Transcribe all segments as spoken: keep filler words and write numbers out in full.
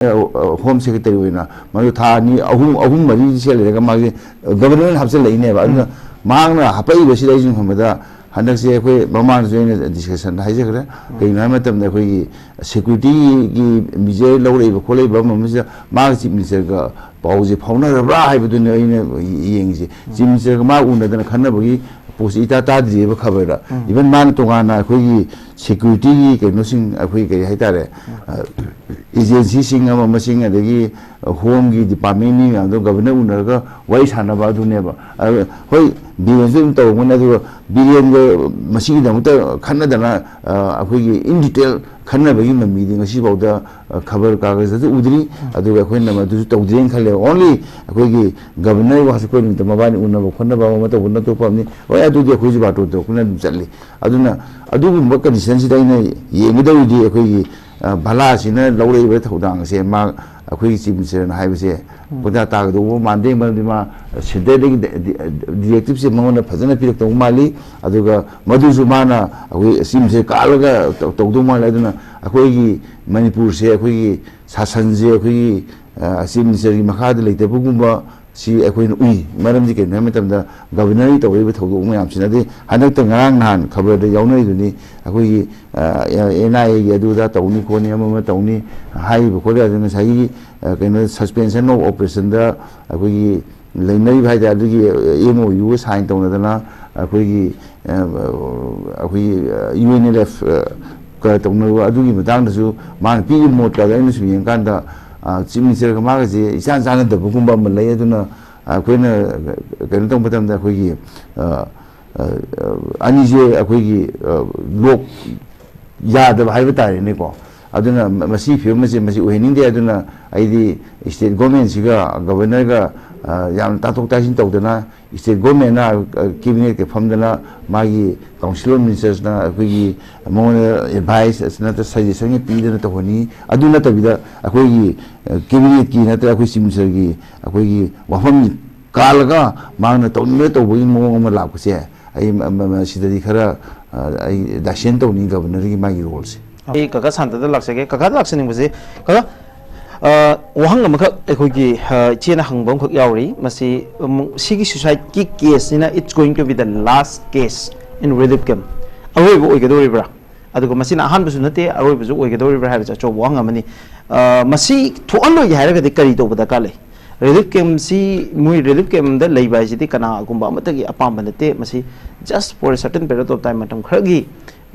Home secretary ꯑꯣꯏꯅ ꯃꯗꯨ ꯊꯥ ꯑꯅꯤ, ꯑꯍꯨꯝ, ꯑꯍꯨꯝ ꯃꯔꯤ ꯁꯦꯜ ꯂꯩꯔꯒ ꯃꯥꯒꯤ ꯒꯕꯔꯅꯔꯅ ꯍꯥꯞꯆꯤꯜꯂꯛꯏꯅꯦꯕ꯫ ꯑꯗꯨꯅ ꯃꯍꯥꯛꯅ ꯍꯥꯄꯛꯏꯕꯁꯤꯗ ꯑꯩꯁꯨ ꯈꯟꯕꯗ ꯍꯟꯗꯛꯁꯦ ꯑꯩꯈꯣꯏ ꯃꯃꯥꯡꯗꯁꯨ ꯑꯩꯅ ꯗꯤꯁꯀꯁꯟꯗ ꯍꯥꯏꯖꯈ꯭ꯔꯦ꯫ ꯀꯩꯒꯤꯅꯣ ꯍꯥꯏꯕ ꯃꯇꯝꯗ ꯑꯩꯈꯣꯏꯒꯤ ꯁꯦꯀ꯭ꯌꯨꯔꯤꯇꯤꯒꯤ ꯃꯤꯖꯔ ꯂꯧꯔꯛꯏꯕ ꯈꯣꯠꯂꯛꯏꯕ ꯑꯃ ꯑꯃꯁꯤꯗ ꯃꯥꯒ ꯆꯤꯐ ꯃꯤꯅꯤꯁꯇꯔꯒ ꯄꯥꯎꯁꯦ ꯐꯥꯎꯅꯔꯕ꯭ꯔꯥ ꯍꯥꯏꯕꯗꯨꯅꯤ ꯑꯩꯅ ꯌꯦꯡꯉꯤꯁꯦ꯫ ꯆꯤꯐ ꯃꯤꯅꯤꯁꯇꯔꯒ ꯃꯥ ꯎꯅꯗꯅ ꯈꯟꯅꯕꯒꯤ ꯄꯣꯠꯁꯦ ꯏꯇꯥ ꯇꯥꯗ꯭ꯔꯤꯑꯕ ꯈꯕꯔꯗ꯫ ꯏꯚꯟ ꯃꯥꯅ ꯇꯣꯉꯥꯟꯅ ꯑꯩꯈꯣꯏꯒꯤ ꯁꯦꯀ꯭ꯌꯨꯔꯤꯇꯤꯒꯤ ꯀꯩꯅꯣꯁꯤꯡ, ꯑꯩꯈꯣꯏ ꯀꯔꯤ ꯍꯥꯏꯇꯥꯔꯦ, ꯑ, ꯑꯦꯖꯦꯟꯁꯤꯁꯤꯡ ꯑꯃ ꯃꯁꯤꯡ, ꯑꯗꯒꯤ ꯍꯣꯝꯒꯤ ꯗꯤꯄꯥꯔꯠꯃꯦꯟ ꯃꯤ ꯃꯌꯥꯝꯗꯣ ꯒꯕꯔꯅꯔ ꯎꯅꯔꯒ ꯋꯥꯔꯤ ꯁꯥꯟꯅꯕ ꯑꯗꯨꯅꯦꯕ꯫ ꯑꯗꯨ ꯍꯣꯏ, ꯕꯤꯔꯦꯟꯁꯨ ꯑꯗꯨꯝ ꯇꯧꯔꯝꯒꯅꯤ, ꯑꯗꯨꯒ ꯕꯤꯔꯦꯟꯒ ꯃꯁꯤꯒꯤꯗꯃꯛꯇ ꯈꯟꯅꯗꯅ, ꯑ, ꯑꯩꯈꯣꯏꯒꯤ in detail ꯈꯟꯅꯕꯒꯤ ꯃꯃꯤꯗꯤ ꯉꯁꯤꯐꯥꯎꯗ, ꯑ, ꯈꯕꯔ ꯀꯥꯒꯖꯇꯁꯨ ꯎꯗ꯭ꯔꯤ꯫ ꯑꯗꯨꯒ ꯑꯩꯈꯣꯏꯅ ꯃꯗꯨꯁꯨ ꯇꯧꯗ꯭ꯔꯦꯅ ꯈꯜꯂꯦ꯫ Only ꯑꯩꯈꯣꯏꯒꯤ ꯒꯕꯔꯅꯔ ꯋꯥꯁꯀꯣꯏ ꯅꯨꯃꯤꯠꯇ ꯃꯕꯥꯅꯤ ꯎꯅꯕ ꯈꯣꯠꯅꯕ ꯑꯃ ꯇꯧꯕ ꯅꯠꯇꯣꯞꯄ ꯑꯃꯅꯤ꯫ ꯍꯣꯏ, ꯑꯗꯨꯗꯤ ꯑꯩꯈꯣꯏꯁꯨ ꯕꯥꯇꯣꯟ ꯇꯧꯔꯛꯄꯅ ꯑꯗꯨꯝ ꯆꯠꯂꯤ꯫ ꯑꯗꯨꯅ ꯑꯗꯨꯒꯨꯝꯕ ꯀꯟꯗꯤꯁꯟꯁꯤꯗ ꯑꯩꯅ ꯌꯦꯡꯒꯗꯧꯔꯤꯗꯤ ꯑꯩꯈꯣꯏꯒꯤ, ꯑ, ꯚꯂꯥꯁꯤꯅ ꯂꯧꯔꯛꯏꯕ ꯊꯧꯗꯥꯡꯁꯦ ꯃꯥ ꯑꯩꯈꯣꯏꯒꯤ ꯆꯤꯐ ꯃꯤꯅꯤꯁꯇꯔꯅ ꯍꯥꯏꯕꯁꯦ ꯀꯣꯟꯊꯥ ꯇꯥꯒꯗꯧꯕ ꯃꯥꯟꯗꯦ꯫ ꯃꯔꯝꯗꯤ ꯃꯥ ꯁꯦꯟꯇꯔꯗꯒꯤ ꯗꯤ-, ꯗꯤ-, ꯗꯤꯔꯦꯛꯇꯤꯞꯁꯦ ꯃꯉꯣꯟꯗ ꯐꯖꯅ ꯄꯤꯔꯛꯇꯧꯕ ꯃꯥꯜꯂꯤ꯫ ꯑꯗꯨꯒ ꯃꯗꯨꯁꯨ ꯃꯥꯅ ꯑꯩꯈꯣꯏ ꯆꯤꯐ ꯃꯤꯅꯤꯁꯇꯔ ꯀꯥꯜꯂꯒ ꯇꯧ-, ꯇꯧꯗꯧ ꯃꯥꯜꯂꯤ꯫ ꯑꯗꯨꯅ ꯑꯩꯈꯣꯏꯒꯤ ꯃꯅꯤꯄꯨꯔꯁꯦ, ꯑꯩꯈꯣꯏꯒꯤ ꯁꯥꯁꯟꯁꯦ ꯑꯩꯈꯣꯏꯒꯤ, ꯑ, ꯆꯤꯐ ꯃꯤꯅꯤꯁꯇꯔꯒꯤ ꯃꯈꯥꯗ ꯂꯩꯇꯕꯒꯨꯝꯕ ꯁꯤ ꯑꯩꯈꯣꯏꯅ ꯎꯏ꯫ ꯃꯔꯝꯗꯤ ꯀꯩꯅꯣ ꯍꯥꯏꯕ ꯃꯇꯝꯗ ꯒꯕꯔꯅꯔꯒꯤ ꯇꯧꯔꯛꯏꯕ ꯊꯧꯗꯣꯛ ꯃꯌꯥꯝꯁꯤꯅꯗꯤ ꯍꯟꯗꯛꯇ ꯉꯔꯥꯡ ꯅꯍꯥꯟ ꯈꯕꯔꯗ ꯌꯥꯎꯅꯔꯤꯗꯨꯅꯤ꯫ ꯑꯩꯈꯣꯏꯒꯤ, ꯑ, ꯑꯦꯟ ꯑꯥꯏ ꯑꯦꯒꯤ ꯑꯗꯨꯗ ꯇꯧꯅꯤ ꯈꯣꯠꯅꯤ, ꯑꯃ ꯑꯃ ꯇꯧꯅꯤ ꯍꯥꯏꯔꯤꯕ ꯈꯣꯠꯂꯤ꯫ ꯑꯗꯨ ꯉꯁꯥꯏꯒꯤ, ꯑ, ꯀꯩꯅꯣ, suspension of operationꯗ ꯑꯩꯈꯣꯏꯒꯤ ꯂꯩꯅꯔꯤꯕ ꯍꯥꯏ ꯇꯥꯔꯦ, ꯑꯗꯨꯒꯤ ꯑꯦꯝ ꯑꯣ ꯌꯨꯒ ꯁꯥꯏꯟ ꯇꯧꯅꯗꯅ ꯑꯩꯈꯣꯏꯒꯤ, ꯑ, ꯑꯩꯈꯣꯏꯒꯤ, ꯑ, ꯌꯨ ꯑꯦꯟ ꯑꯦꯜ ꯑꯦꯐ, ꯑ, ꯀ ꯇꯧꯅꯕ ꯑꯗꯨꯒꯤ ꯃꯇꯥꯡꯗꯁꯨ ꯃꯥꯅ ꯄꯤꯔꯤꯕ ꯃꯣꯠꯀꯗꯣ ꯑꯩꯅ ꯁꯨꯝ ꯌꯦꯡꯀꯥꯟꯗ, ꯑ, ꯆꯤꯐ ꯃꯤꯅꯤꯁꯇꯔꯒ ꯃꯥꯒꯁꯦ ꯏꯆꯥꯟ ꯆꯥꯟꯅꯗꯕꯒꯨꯝꯕ ꯑꯃ ꯂꯩ꯫ ꯑꯗꯨꯅ ꯑꯩꯈꯣꯏꯅ ꯀꯩꯅꯣ ꯇꯧꯕ ꯃꯇꯝꯗ ꯑꯩꯈꯣꯏꯒꯤ, ꯑ, ꯑ, ꯑꯅꯤꯁꯦ ꯑꯩꯈꯣꯏꯒꯤ, ꯑ, ꯂꯣꯛ ꯌꯥꯗꯕ ꯍꯥꯏꯕ ꯇꯥꯔꯦꯅꯦꯀꯣ꯫ ꯑꯗꯨꯅ ꯃ-, ꯃꯁꯤꯒꯤ ꯐꯤꯕꯝ ꯑꯁꯦ ꯃꯁꯤ ꯑꯣꯏꯍꯟꯅꯤꯡꯗꯦ꯫ ꯑꯗꯨꯅ ꯑꯩꯗꯤ ꯁ꯭ꯇꯦꯠ ꯒꯣꯔꯃꯦꯟꯁꯤꯒ ꯒꯕꯔꯅꯔꯒ, ꯑ, ꯌꯥꯝꯅ ꯇꯥꯊꯣꯛ ꯇꯥꯁꯤꯟ ꯇꯧꯗꯅ, ꯁ꯭ꯇꯦꯠ ꯒꯣꯔꯃꯦꯟꯅ, ꯑ, ꯀꯦꯕꯤꯅꯦꯠꯀ ꯐꯝꯗꯅ ꯃꯥꯒꯤ ꯀꯥꯎꯟꯁꯤꯜ ꯑꯣꯐ ꯃꯤꯅꯤꯁꯇꯔꯁꯅ ꯑꯩꯈꯣꯏꯒꯤ ꯃꯉꯣꯟꯗ ꯑꯦꯗꯚꯥꯏꯁ ꯅꯠꯇ꯭ꯔ ꯁꯖꯦꯁꯟꯒ ꯄꯤꯗꯅ ꯇꯧꯍꯟꯅꯤꯡꯉꯤ꯫ ꯑꯗꯨ ꯅꯠꯇꯕꯤꯗ ꯑꯩꯈꯣꯏꯒꯤ, ꯑ, ꯀꯦꯕꯤꯅꯦꯠꯀꯤ ꯅꯠꯇ꯭ꯔ ꯑꯩꯈꯣꯏ ꯆꯤꯐ ꯃꯤꯅꯤꯁꯇꯔꯒꯤ ꯑꯩꯈꯣꯏꯒꯤ ꯋꯥꯐꯝ ꯀꯥꯜꯂꯒ ꯃꯥꯅ ꯇꯧꯅꯤꯡꯕ ꯇꯧꯕꯒꯤ ꯃꯑꯣꯡ ꯑꯃ ꯂꯥꯛꯄꯁꯦ ꯑꯩ ꯃ-, ꯃ-, ꯃ-, ꯁꯤꯗꯗꯤ ꯈꯔ, ꯑ, ꯑꯩ ꯗꯥꯏꯁꯦꯟ ꯇꯧꯅꯤꯡꯉꯤ ꯒꯕꯔꯅꯔꯒꯤ ꯃꯥꯒꯤ ꯔꯣꯜꯁꯦ꯫ ꯑꯩ ꯀꯀꯥ ꯁꯥꯟꯇꯗ ꯂꯥꯛꯆꯒꯦ꯫ ꯀꯀꯥꯗ ꯂꯥꯛꯆꯅꯤꯡꯕꯁꯦ, ꯀꯀꯥ, ꯑ, ꯋꯥꯍꯪ ꯑꯃꯈꯛ ꯑꯩꯈꯣꯏꯒꯤ, ꯑ, ꯏꯆꯦꯅ ꯍꯪꯕ ꯑꯃꯈꯛ ꯌꯥꯎꯔꯤ꯫ ꯃꯁꯤ, ꯎꯝ, ꯁꯤꯒꯤ suicideꯀꯤ caseꯁꯤꯅ it's going to be the last case in relief camp, ꯑꯔꯣꯏꯕ ꯑꯣꯏꯒꯗꯧꯔꯤꯕ꯭ꯔꯥ? ꯑꯗꯨꯒ ꯃꯁꯤꯅ ꯑꯍꯥꯟꯕꯁꯨ ꯅꯠꯇꯦ, ꯑꯔꯣꯏꯕꯁꯨ ꯑꯣꯏꯒꯗꯧꯔꯤꯕ꯭ꯔꯥ ꯍꯥꯏꯕꯁꯦ ꯑꯆꯧꯕ ꯋꯥꯍꯪ ꯑꯃꯅꯤ꯫ ꯑ, ꯃꯁꯤ ꯊꯣꯛꯍꯜꯂꯣꯏꯒꯦ ꯍꯥꯏꯔꯒꯗꯤ ꯀꯔꯤ ꯇꯧꯕ ꯗꯔꯀꯥꯔ ꯂꯩ? Relief campꯁꯤ, ꯃꯣꯏ relief campꯗ ꯂꯩꯕ ꯍꯥꯏꯁꯤꯗꯤ ꯀꯅꯥꯒꯨꯝꯕ ꯑꯃꯠꯇꯒꯤ ꯑꯄꯥꯝꯕ ꯅꯠꯇꯦ꯫ ꯃꯁꯤ just for a certain period of time, ꯃꯇꯝ ꯈꯔꯒꯤ,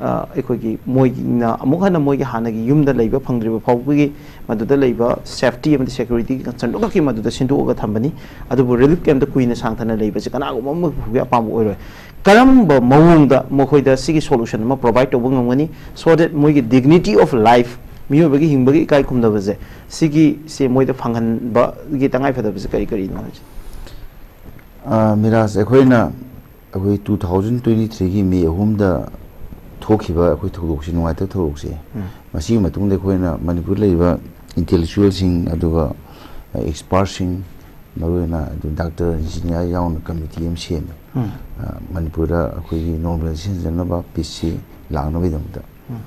ꯑ, ꯑꯩꯈꯣꯏꯒꯤ ꯃꯣꯏꯅ ꯑꯃꯨꯛ ꯍꯟꯅ ꯃꯣꯏꯒꯤ ꯍꯥꯟꯅꯒꯤ ꯌꯨꯝꯗ ꯂꯩꯕ ꯐꯪꯗ꯭ꯔꯤꯕ ꯐꯥꯎꯕꯒꯤ ꯃꯗꯨꯗ ꯂꯩꯕ safety ꯑꯃꯗꯤ securityꯒꯤ concernꯗꯨ ꯈꯛꯀꯤ ꯃꯗꯨꯗ ꯁꯤꯟꯗꯣꯛꯑꯒ ꯊꯝꯕꯅꯤ꯫ ꯑꯗꯨꯕꯨ relief campꯇ ꯀꯨꯏꯅ ꯁꯥꯡꯊꯅ ꯂꯩꯕꯁꯤ ꯀꯅꯥꯒꯨꯝꯕ ꯑꯃ ꯐꯥꯎꯕꯒꯤ ꯑꯄꯥꯝꯕ ꯑꯣꯏꯔꯣꯏ꯫ ꯀꯔꯝꯕ ꯃꯑꯣꯡꯗ ꯃꯈꯣꯏꯗ ꯁꯤꯒꯤ solution ꯑꯃ provide ꯇꯧꯕ ꯉꯝꯒꯅꯤ, so that ꯃꯣꯏꯒꯤ dignity of life, ꯃꯤꯑꯣꯏꯕꯒꯤ ꯍꯤꯡꯕꯒꯤ ꯏꯀꯥꯏ ꯈꯨꯝꯅꯕꯁꯦ, ꯁꯤꯒꯤꯁꯦ ꯃꯣꯏꯗ ꯐꯪꯍꯟꯕꯒꯤ ꯇꯉꯥꯏꯐꯗꯕꯁꯦ ꯀꯔꯤ ꯀꯔꯤꯅꯣ ꯍꯥꯏꯁꯦ? ꯑ, ꯃꯤꯔꯥꯖ, ꯑꯩꯈꯣꯏꯅ, ꯑꯩꯈꯣꯏ two thousand twenty threeꯒꯤ May ꯑꯍꯨꯝꯗ ꯊꯣꯛꯈꯤꯕ ꯑꯩꯈꯣꯏ ꯊꯧꯗꯣꯛꯁꯦ, ꯅꯨꯡꯉꯥꯏꯇꯕ ꯊꯧꯗꯣꯛꯁꯦ, ꯎꯝ꯫ ꯃꯁꯤꯒꯤ ꯃꯇꯨꯡꯗ ꯑꯩꯈꯣꯏꯅ ꯃꯅꯤꯄꯨꯔꯗ ꯂꯩꯔꯤꯕ intellectualꯁꯤꯡ, ꯑꯗꯨꯒ expertꯁꯤꯡ, ꯃꯔꯨꯑꯣꯏꯅ ꯑꯗꯨ doctor, engineer ꯌꯥꯎꯅ committee ꯑꯃ ꯁꯦꯝꯃꯦ꯫ ꯎꯝ꯫ ꯑ, ꯃꯅꯤꯄꯨꯔꯗ ꯑꯩꯈꯣꯏꯒꯤ normalcy ꯍꯟꯖꯅꯕ, peaceꯁꯤ ꯂꯥꯛꯅꯕꯒꯤꯗꯃꯛꯇ꯫ ꯎꯝ꯫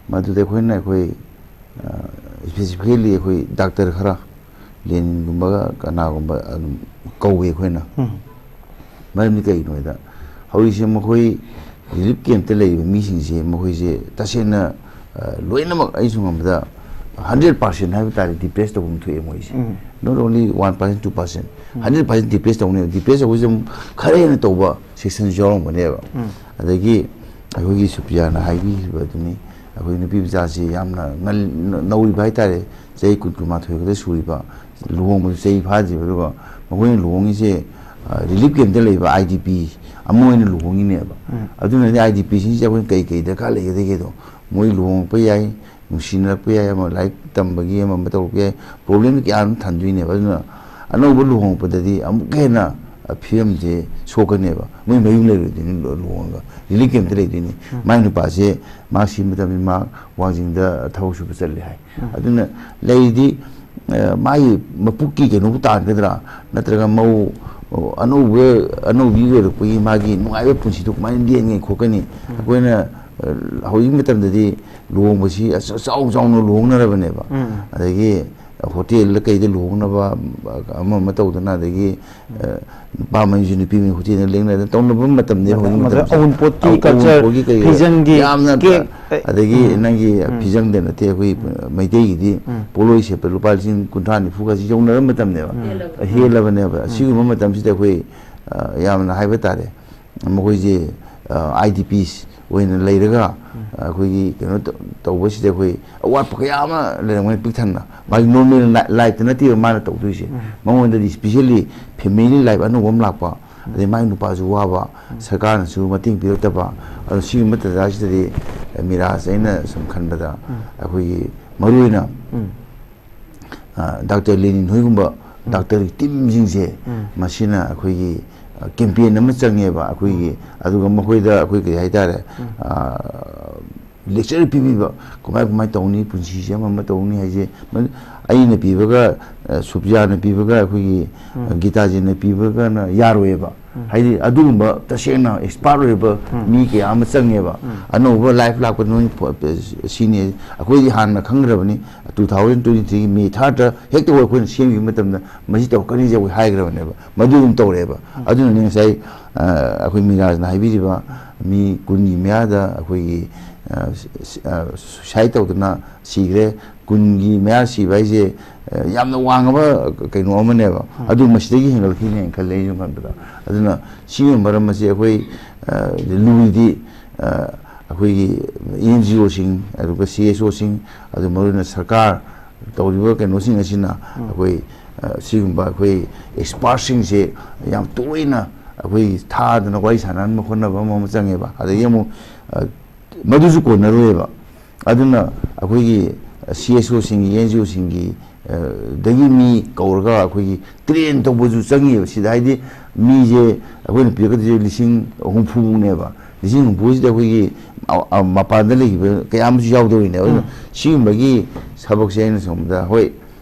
ꯃꯗꯨꯗ ꯑꯩꯈꯣꯏꯅ, ꯑꯩꯈꯣꯏ, ꯑ, specifically ꯑꯩꯈꯣꯏ doctor ꯈꯔ, ꯂꯦꯅꯤꯟꯒꯨꯝꯕꯒ ꯀꯅꯥꯒꯨꯝꯕ ꯑꯗꯨꯝ ꯀꯧꯋꯦ ꯑꯩꯈꯣꯏꯅ꯫ ꯎꯝ꯫ ꯃꯔꯝꯗꯤ ꯀꯩꯒꯤꯅꯣ ꯍꯥꯏꯗ, ꯍꯧꯖꯤꯛꯁꯦ ꯃꯈꯣꯏ relief campꯇ ꯂꯩꯔꯤꯕ ꯃꯤꯁꯤꯡꯁꯦ, ꯃꯈꯣꯏꯁꯦ ꯇꯁꯦꯡꯅ, ꯑ, ꯂꯣꯏꯅꯃꯛ ꯑꯩꯁꯨ ꯉꯝꯕꯗ hundred percent ꯍꯥꯏꯕ ꯇꯥꯔꯦ, depress ꯇꯧꯐꯝ ꯊꯣꯛꯑꯦ ꯃꯣꯏꯁꯦ꯫ ꯎꯝ꯫ Not only one percent, two percent, um. Hundred percent depress ꯇꯧꯅꯦꯕ꯫ Depress ꯇꯧꯕꯁꯦ ꯑꯃꯨꯛ ꯈꯔ ꯍꯦꯟꯅ ꯇꯧꯕ sectionꯁꯨ ꯌꯥꯎꯔꯝꯒꯅꯦꯕ꯫ ꯎꯝ꯫ ꯑꯗꯒꯤ ꯑꯩꯈꯣꯏꯒꯤ ꯁꯨꯄ꯭ꯔꯤꯌꯥꯅ ꯍꯥꯏꯕꯤꯈꯤꯕ ꯑꯗꯨꯅꯤ, ꯑꯩꯈꯣꯏ ꯅꯨꯄꯤ ꯃꯆꯥꯁꯤ ꯌꯥꯝꯅ ꯉꯜ-, ꯅꯧꯔꯤꯕ ꯍꯥꯏꯇꯥꯔꯦ, ꯆꯍꯤ ꯀꯨꯟ, ꯀꯨꯟꯃꯥꯊꯣꯏ ꯈꯛꯇ ꯁꯨꯔꯤꯕ, ꯂꯨꯍꯣꯡꯕꯁꯨ ꯆꯍꯤ ꯐꯥꯗ꯭ꯔꯤꯕ, ꯑꯗꯨꯒ ꯃꯈꯣꯏꯅ ꯂꯨꯍꯣꯡꯉꯤꯁꯦ, ꯑ, relief campꯇ ꯂꯩꯕ IDP ꯑꯃ ꯑꯣꯏꯅ ꯂꯨꯍꯣꯡꯉꯤꯅꯦꯕ꯫ ꯎꯝ꯫ ꯑꯗꯨꯅꯗꯤ IDPꯁꯤꯡꯁꯦ ꯑꯩꯈꯣꯏꯅ ꯀꯩ ꯀꯩ ꯗꯔꯀꯥꯔ ꯂꯩꯒꯗꯒꯦꯗꯣ, ꯃꯣꯏ ꯂꯨꯍꯣꯡꯉꯛꯄ ꯌꯥꯏ, ꯅꯨꯡꯁꯤꯅꯔꯛꯄ ꯌꯥꯏ, ꯑꯃ ꯂꯥꯏꯔꯤꯛ ꯇꯝꯕꯒꯤ ꯑꯃ ꯑꯃ ꯇꯧꯔꯛꯄ ꯌꯥꯏ, problem ꯀꯌꯥ ꯑꯗꯨꯝ ꯊꯟꯗꯣꯏꯅꯦꯕ꯫ ꯑꯗꯨꯅ ꯑꯅꯧꯕ ꯂꯨꯍꯣꯡꯉꯛꯄꯗꯗꯤ ꯑꯃꯨꯛꯀ ꯍꯦꯟꯅ, ꯑ, ꯐꯤꯕꯝꯁꯦ ꯁꯣꯛꯀꯅꯦꯕ꯫ ꯃꯣꯏ ꯃꯌꯨꯝ ꯂꯩꯔꯣꯏꯗꯣꯏꯅꯤ, ꯂꯨ-, ꯂꯨꯍꯣꯡꯉꯒ relief campꯇ ꯂꯩꯗꯣꯏꯅꯤ꯫ ꯎꯝ꯫ ꯃꯥꯏ ꯅꯨꯄꯥꯁꯦ ꯃꯥ ꯁꯤ ꯃꯇꯝꯗ ꯃꯥ ꯋꯥꯡꯖꯤꯡꯗ ꯊꯕꯛ ꯁꯨꯕ ꯆꯠꯂꯦ ꯍꯥꯏ꯫ ꯎꯝ꯫ ꯑꯗꯨꯅ ꯂꯩꯔꯤꯗꯤ, ꯑ, ꯃꯥꯒꯤ ꯃꯄꯨꯛꯀꯤ ꯀꯩꯅꯣꯕꯨ ꯇꯥꯟꯒꯗ꯭ꯔꯥ, ꯅꯠꯇ꯭ꯔꯒ ꯃꯧ, ꯑꯅꯧꯕ, ꯑꯅꯧꯕꯤ ꯑꯣꯏꯔꯛꯄꯒꯤ ꯃꯥꯒꯤ ꯅꯨꯡꯉꯥꯏꯕ ꯄꯨꯟꯁꯤꯗꯣ ꯀꯃꯥꯏꯅ ꯂꯦꯟꯒꯅꯤ ꯈꯣꯠꯀꯅꯤ? ꯎꯝ꯫ ꯑꯩꯈꯣꯏꯅ, ꯑ, ꯍꯧꯖꯤꯛꯀꯤ ꯃꯇꯝꯗꯗꯤ ꯂꯨꯍꯣꯡꯕꯁꯤ ꯑꯆ-, ꯆꯥꯎ ꯆꯥꯎꯅ ꯂꯨꯍꯣꯡꯅꯔꯕꯅꯦꯕ꯫ ꯎꯝ꯫ ꯑꯗꯒꯤ, ꯍꯣꯇꯦꯜꯗ ꯀꯩꯗ ꯂꯨꯍꯣꯡꯅꯕ ꯑꯃ ꯑꯃ ꯇꯧꯗꯅ, ꯑꯗꯒꯤ ꯑ, ꯅꯨꯄꯥ ꯃꯌꯨꯝꯁꯨ ꯅꯨꯄꯤ ꯃꯌꯨꯝ ꯍꯣꯇꯦꯜꯗ ꯂꯦꯡꯅꯗꯅ ꯇꯧꯅꯕ ꯃꯇꯝꯅꯦꯕ ꯍꯧꯖꯤꯛ ꯃꯗ ꯃꯇꯝꯁꯦ꯫ ꯑꯋꯨꯟꯄꯣꯠꯀꯤ ꯑꯋꯨ- ꯀꯜꯆꯔ, ꯑꯋꯨꯟꯄꯣꯠꯀꯤ ꯀꯩ ꯐꯤꯖꯪꯒꯤ ꯌꯥꯝꯅ ꯀꯦꯛ, ꯑꯗꯒꯤ ꯎꯝ, ꯅꯪꯒꯤ ꯎꯝ꯫ ꯐꯤꯖꯪꯗ ꯅꯠꯇꯦ, ꯑꯩꯈꯣꯏ ꯃꯩꯇꯩꯒꯤꯗꯤ ꯎꯝ꯫ ꯄꯣꯠꯂꯣꯏ ꯁꯦꯠꯄ ꯂꯨꯄꯥ ꯂꯤꯁꯤꯡ ꯀꯨꯟꯊ꯭ꯔꯥ ꯅꯤꯐꯨꯒꯁꯤ ꯌꯧꯅꯔꯕ ꯃꯇꯝꯅꯦꯕ꯫ ꯎꯝ꯫ ꯍꯦꯜꯂꯕꯅꯦꯕ꯫ ꯑꯁꯤꯒꯨꯝꯕ ꯃꯇꯝꯁꯤꯗ ꯑꯩꯈꯣꯏ ꯑ, ꯌꯥꯝꯅ ꯍꯥꯏꯕ ꯇꯥꯔꯦ, ꯃꯈꯣꯏꯁꯦ ꯑꯥꯏ ꯗꯤ ꯄꯤꯁ ꯑꯣꯏꯅ ꯂꯩꯔꯒ ꯑꯩꯈꯣꯏꯒꯤ ꯀꯩꯅꯣ ꯇꯧ- ꯇꯧꯕꯁꯤꯗ ꯑꯩꯈꯣꯏ ꯑꯋꯥꯠꯄ ꯀꯌꯥ ꯑꯃ ꯂꯩꯔꯝꯒꯅꯤ ꯄꯤꯛ ꯊꯟꯅ꯫ ꯃꯥꯒꯤ ꯅꯣꯔꯃꯦꯜ ꯂꯥꯏꯐꯇ ꯅꯠꯇꯦꯕ ꯃꯥꯅ ꯇꯧꯗꯣꯏꯁꯦ꯫ ꯃꯉꯣꯟꯗꯗꯤ ꯏꯁꯄꯤꯁꯦꯜꯂꯤ ꯐꯦꯃꯤꯂꯤ ꯂꯥꯏꯐ ꯑꯅꯧꯕ ꯑꯃ ꯂꯥꯛꯄ, ꯑꯗꯩ ꯃꯥꯒꯤ ꯅꯨꯄꯥꯁꯨ ꯋꯥꯕ, ꯁꯔꯀꯥꯔꯅꯁꯨ ꯃꯇꯦꯡ ꯄꯤꯔꯛꯇꯕ꯫ ꯑꯗꯣ ꯁꯤꯒꯨꯝꯕ ꯇꯥꯟꯖꯥꯁꯤꯗꯗꯤ ꯃꯤꯔꯥꯖ, ꯑꯩꯅ ꯁꯨꯝ ꯈꯟꯕꯗ ꯑꯩꯈꯣꯏꯒꯤ ꯃꯔꯨꯑꯣꯏꯅ ꯗꯥꯛꯇꯔ ꯂꯦꯅꯤꯟ ꯍꯣꯏꯒꯨꯝꯕ ꯗꯥꯛꯇꯔꯒꯤ ꯇꯤꯝꯁꯤꯡꯁꯦ, ꯃꯁꯤꯅ ꯑꯩꯈꯣꯏꯒꯤ ꯀꯦꯝꯄꯦꯟ ꯑꯃ ꯆꯪꯉꯦꯕ ꯑꯩꯈꯣꯏꯒꯤ꯫ ꯑꯗꯨꯒ ꯃꯈꯣꯏꯗ ꯑꯩꯈꯣꯏ ꯀꯔꯤ ꯍꯥꯏꯇꯥꯔꯦ, ꯂꯦꯛꯆꯔ ꯄꯤꯕꯤꯕ, ꯀꯃꯥꯏ ꯀꯃꯥꯏ ꯇꯧꯅꯤ, ꯄꯨꯟꯁꯤꯁꯦ ꯑꯃ ꯑꯃ ꯇꯧꯅꯤ ꯍꯥꯏꯁꯦ꯫ ꯃ- ꯑꯩꯅ ꯄꯤꯕꯒ, ꯑ, ꯁꯨꯞꯖꯥꯅ ꯄꯤꯕꯒ, ꯑꯩꯈꯣꯏꯒꯤ ꯒꯤꯇꯥꯖꯤꯅ ꯄꯤꯕꯒꯅ ꯌꯥꯔꯣꯏꯕ꯫ ꯍꯥꯏꯗꯤ ꯑꯗꯨꯒꯨꯝꯕ ꯇꯁꯦꯡꯅ ꯑꯦꯛꯁꯄꯥꯔꯠ ꯑꯣꯏꯕ ꯃꯤ ꯀꯌꯥ ꯑꯃ ꯆꯪꯉꯦꯕ꯫ ꯑꯅꯧꯕ ꯂꯥꯏꯐ ꯂꯥꯛꯄ ꯅꯣꯏ ꯐ- ꯁꯤꯅꯤ꯫ ꯑꯩꯈꯣꯏꯗꯤ ꯍꯥꯟꯅ ꯈꯪꯈ꯭ꯔꯕꯅꯤ, ꯇꯨ ꯊꯥꯎꯖꯟ ꯇ꯭ꯋꯦꯟꯇꯤ ꯊ꯭ꯔꯤꯒꯤ ꯃꯦ ꯊꯥꯔꯠꯇ ꯍꯦꯛꯇ ꯑꯩꯈꯣꯏꯅ ꯁꯦꯝꯈꯤꯕ ꯃꯇꯝꯗ ꯃꯁꯤ ꯇꯧꯔꯛꯀꯅꯤꯁꯦ ꯑꯩꯈꯣꯏ ꯍꯥꯏꯈ꯭ꯔꯕꯅꯦꯕ꯫ ꯃꯗꯨ ꯑꯗꯨꯝ ꯇꯧꯔꯛꯑꯦꯕ꯫ ꯑꯗꯨꯅꯅꯦ ꯉꯁꯥꯏ, ꯑ, ꯑꯩꯈꯣꯏ ꯃꯤꯔꯥꯖꯅ ꯍꯥꯏꯕꯤꯔꯤꯕ ꯃꯤ ꯀꯨꯟꯒꯤ ꯃꯌꯥꯗ ꯑꯩꯈꯣꯏꯒꯤ, ꯑ, ꯁ- ꯑ, ꯁꯨꯏꯁꯥꯏꯠ ꯇꯧꯗꯅ ꯁꯤꯈ꯭ꯔꯦ꯫ ꯀꯨꯟꯒꯤ ꯃꯌꯥ ꯁꯤꯕ ꯍꯥꯏꯁꯦ, ꯑ, ꯌꯥꯝꯅ ꯋꯥꯡꯉꯕ ꯀꯩꯅꯣ ꯑꯃꯅꯦꯕ꯫ ꯑꯗꯨ ꯃꯁꯤꯗꯒꯤ ꯍꯦꯟꯒꯠꯂꯛꯈꯤꯅꯦꯅ ꯈꯜꯂꯦ ꯑꯩꯅ ꯁꯨꯝ ꯈꯟꯕꯗ꯫ ꯑꯗꯨꯅ ꯁꯤꯒꯤ ꯃꯔꯝ ꯑꯁꯤ ꯑꯩꯈꯣꯏ, ꯑ, ꯂꯨꯔꯤꯗꯤ, ꯑ, ꯑꯩꯈꯣꯏꯒꯤ ꯑꯦꯟ ꯖꯤ ꯑꯣꯁꯤꯡ, ꯑꯗꯨꯒ ꯁꯤ ꯑꯦꯁ ꯑꯣꯁꯤꯡ, ꯑꯗꯨ ꯃꯔꯨꯑꯣꯏꯅ ꯁꯔꯀꯥꯔ ꯇꯧꯔꯤꯕ ꯀꯩꯅꯣꯁꯤꯡ ꯑꯁꯤꯅ ꯑꯩꯈꯣꯏ, ꯑ, ꯁꯤꯒꯨꯝꯕ ꯑꯩꯈꯣꯏ ꯑꯦꯛꯁꯄꯥꯔꯠꯁꯤꯡꯁꯦ ꯌꯥꯝ ꯇꯣꯏꯅ ꯑꯩꯈꯣꯏ ꯊꯥꯗꯅ ꯋꯥꯔꯤ ꯁꯥꯟꯅꯍꯟꯕ ꯈꯣꯠꯅꯕ ꯑꯃ ꯑꯃ ꯆꯪꯉꯦꯕ꯫ ꯑꯗꯒꯤ ꯑꯃꯨꯛ, ꯑ, ꯃꯗꯨꯁꯨ ꯀꯣꯟꯅꯔꯣꯏꯕ꯫ ꯑꯗꯨꯅ ꯑꯩꯈꯣꯏꯒꯤ ꯁꯤ ꯑꯦꯁ ꯑꯣꯁꯤꯡꯒꯤ, ꯑꯦꯟ ꯖꯤ ꯑꯣꯁꯤꯡꯒꯤ, ꯑ, ꯗꯒꯤ ꯃꯤ ꯀꯧꯔꯒ ꯑꯩꯈꯣꯏꯒꯤ ꯇ꯭ꯔꯦꯟ ꯇꯧꯕꯁꯨ ꯆꯪꯉꯤꯕ꯫ ꯁꯤꯗ ꯍꯥꯏꯗꯤ ꯃꯤꯁꯦ ꯑꯩꯈꯣꯏꯅ ꯄꯤꯔꯛꯀꯗꯣꯏꯁꯦ ꯂꯤꯁꯤꯡ ꯍꯨꯝꯐꯨꯃꯨꯛꯅꯦꯕ꯫ ꯂꯤꯁꯤꯡ ꯍꯨꯝꯐꯨꯁꯤꯗ ꯑꯩꯈꯣꯏꯒꯤ ꯑ- ꯑ- ꯃꯄꯥꯟꯗ ꯂꯩꯈꯤꯕ ꯀꯌꯥ ꯑꯃꯁꯨ ꯌꯥꯎꯗꯧꯔꯤꯅꯦꯕ꯫ ꯑꯗꯨꯅ ꯁꯤꯒꯨꯝꯕꯒꯤ ꯊꯕꯛꯁꯦ ꯑꯩꯅ ꯁꯣꯝꯗ, ꯍꯣꯏ,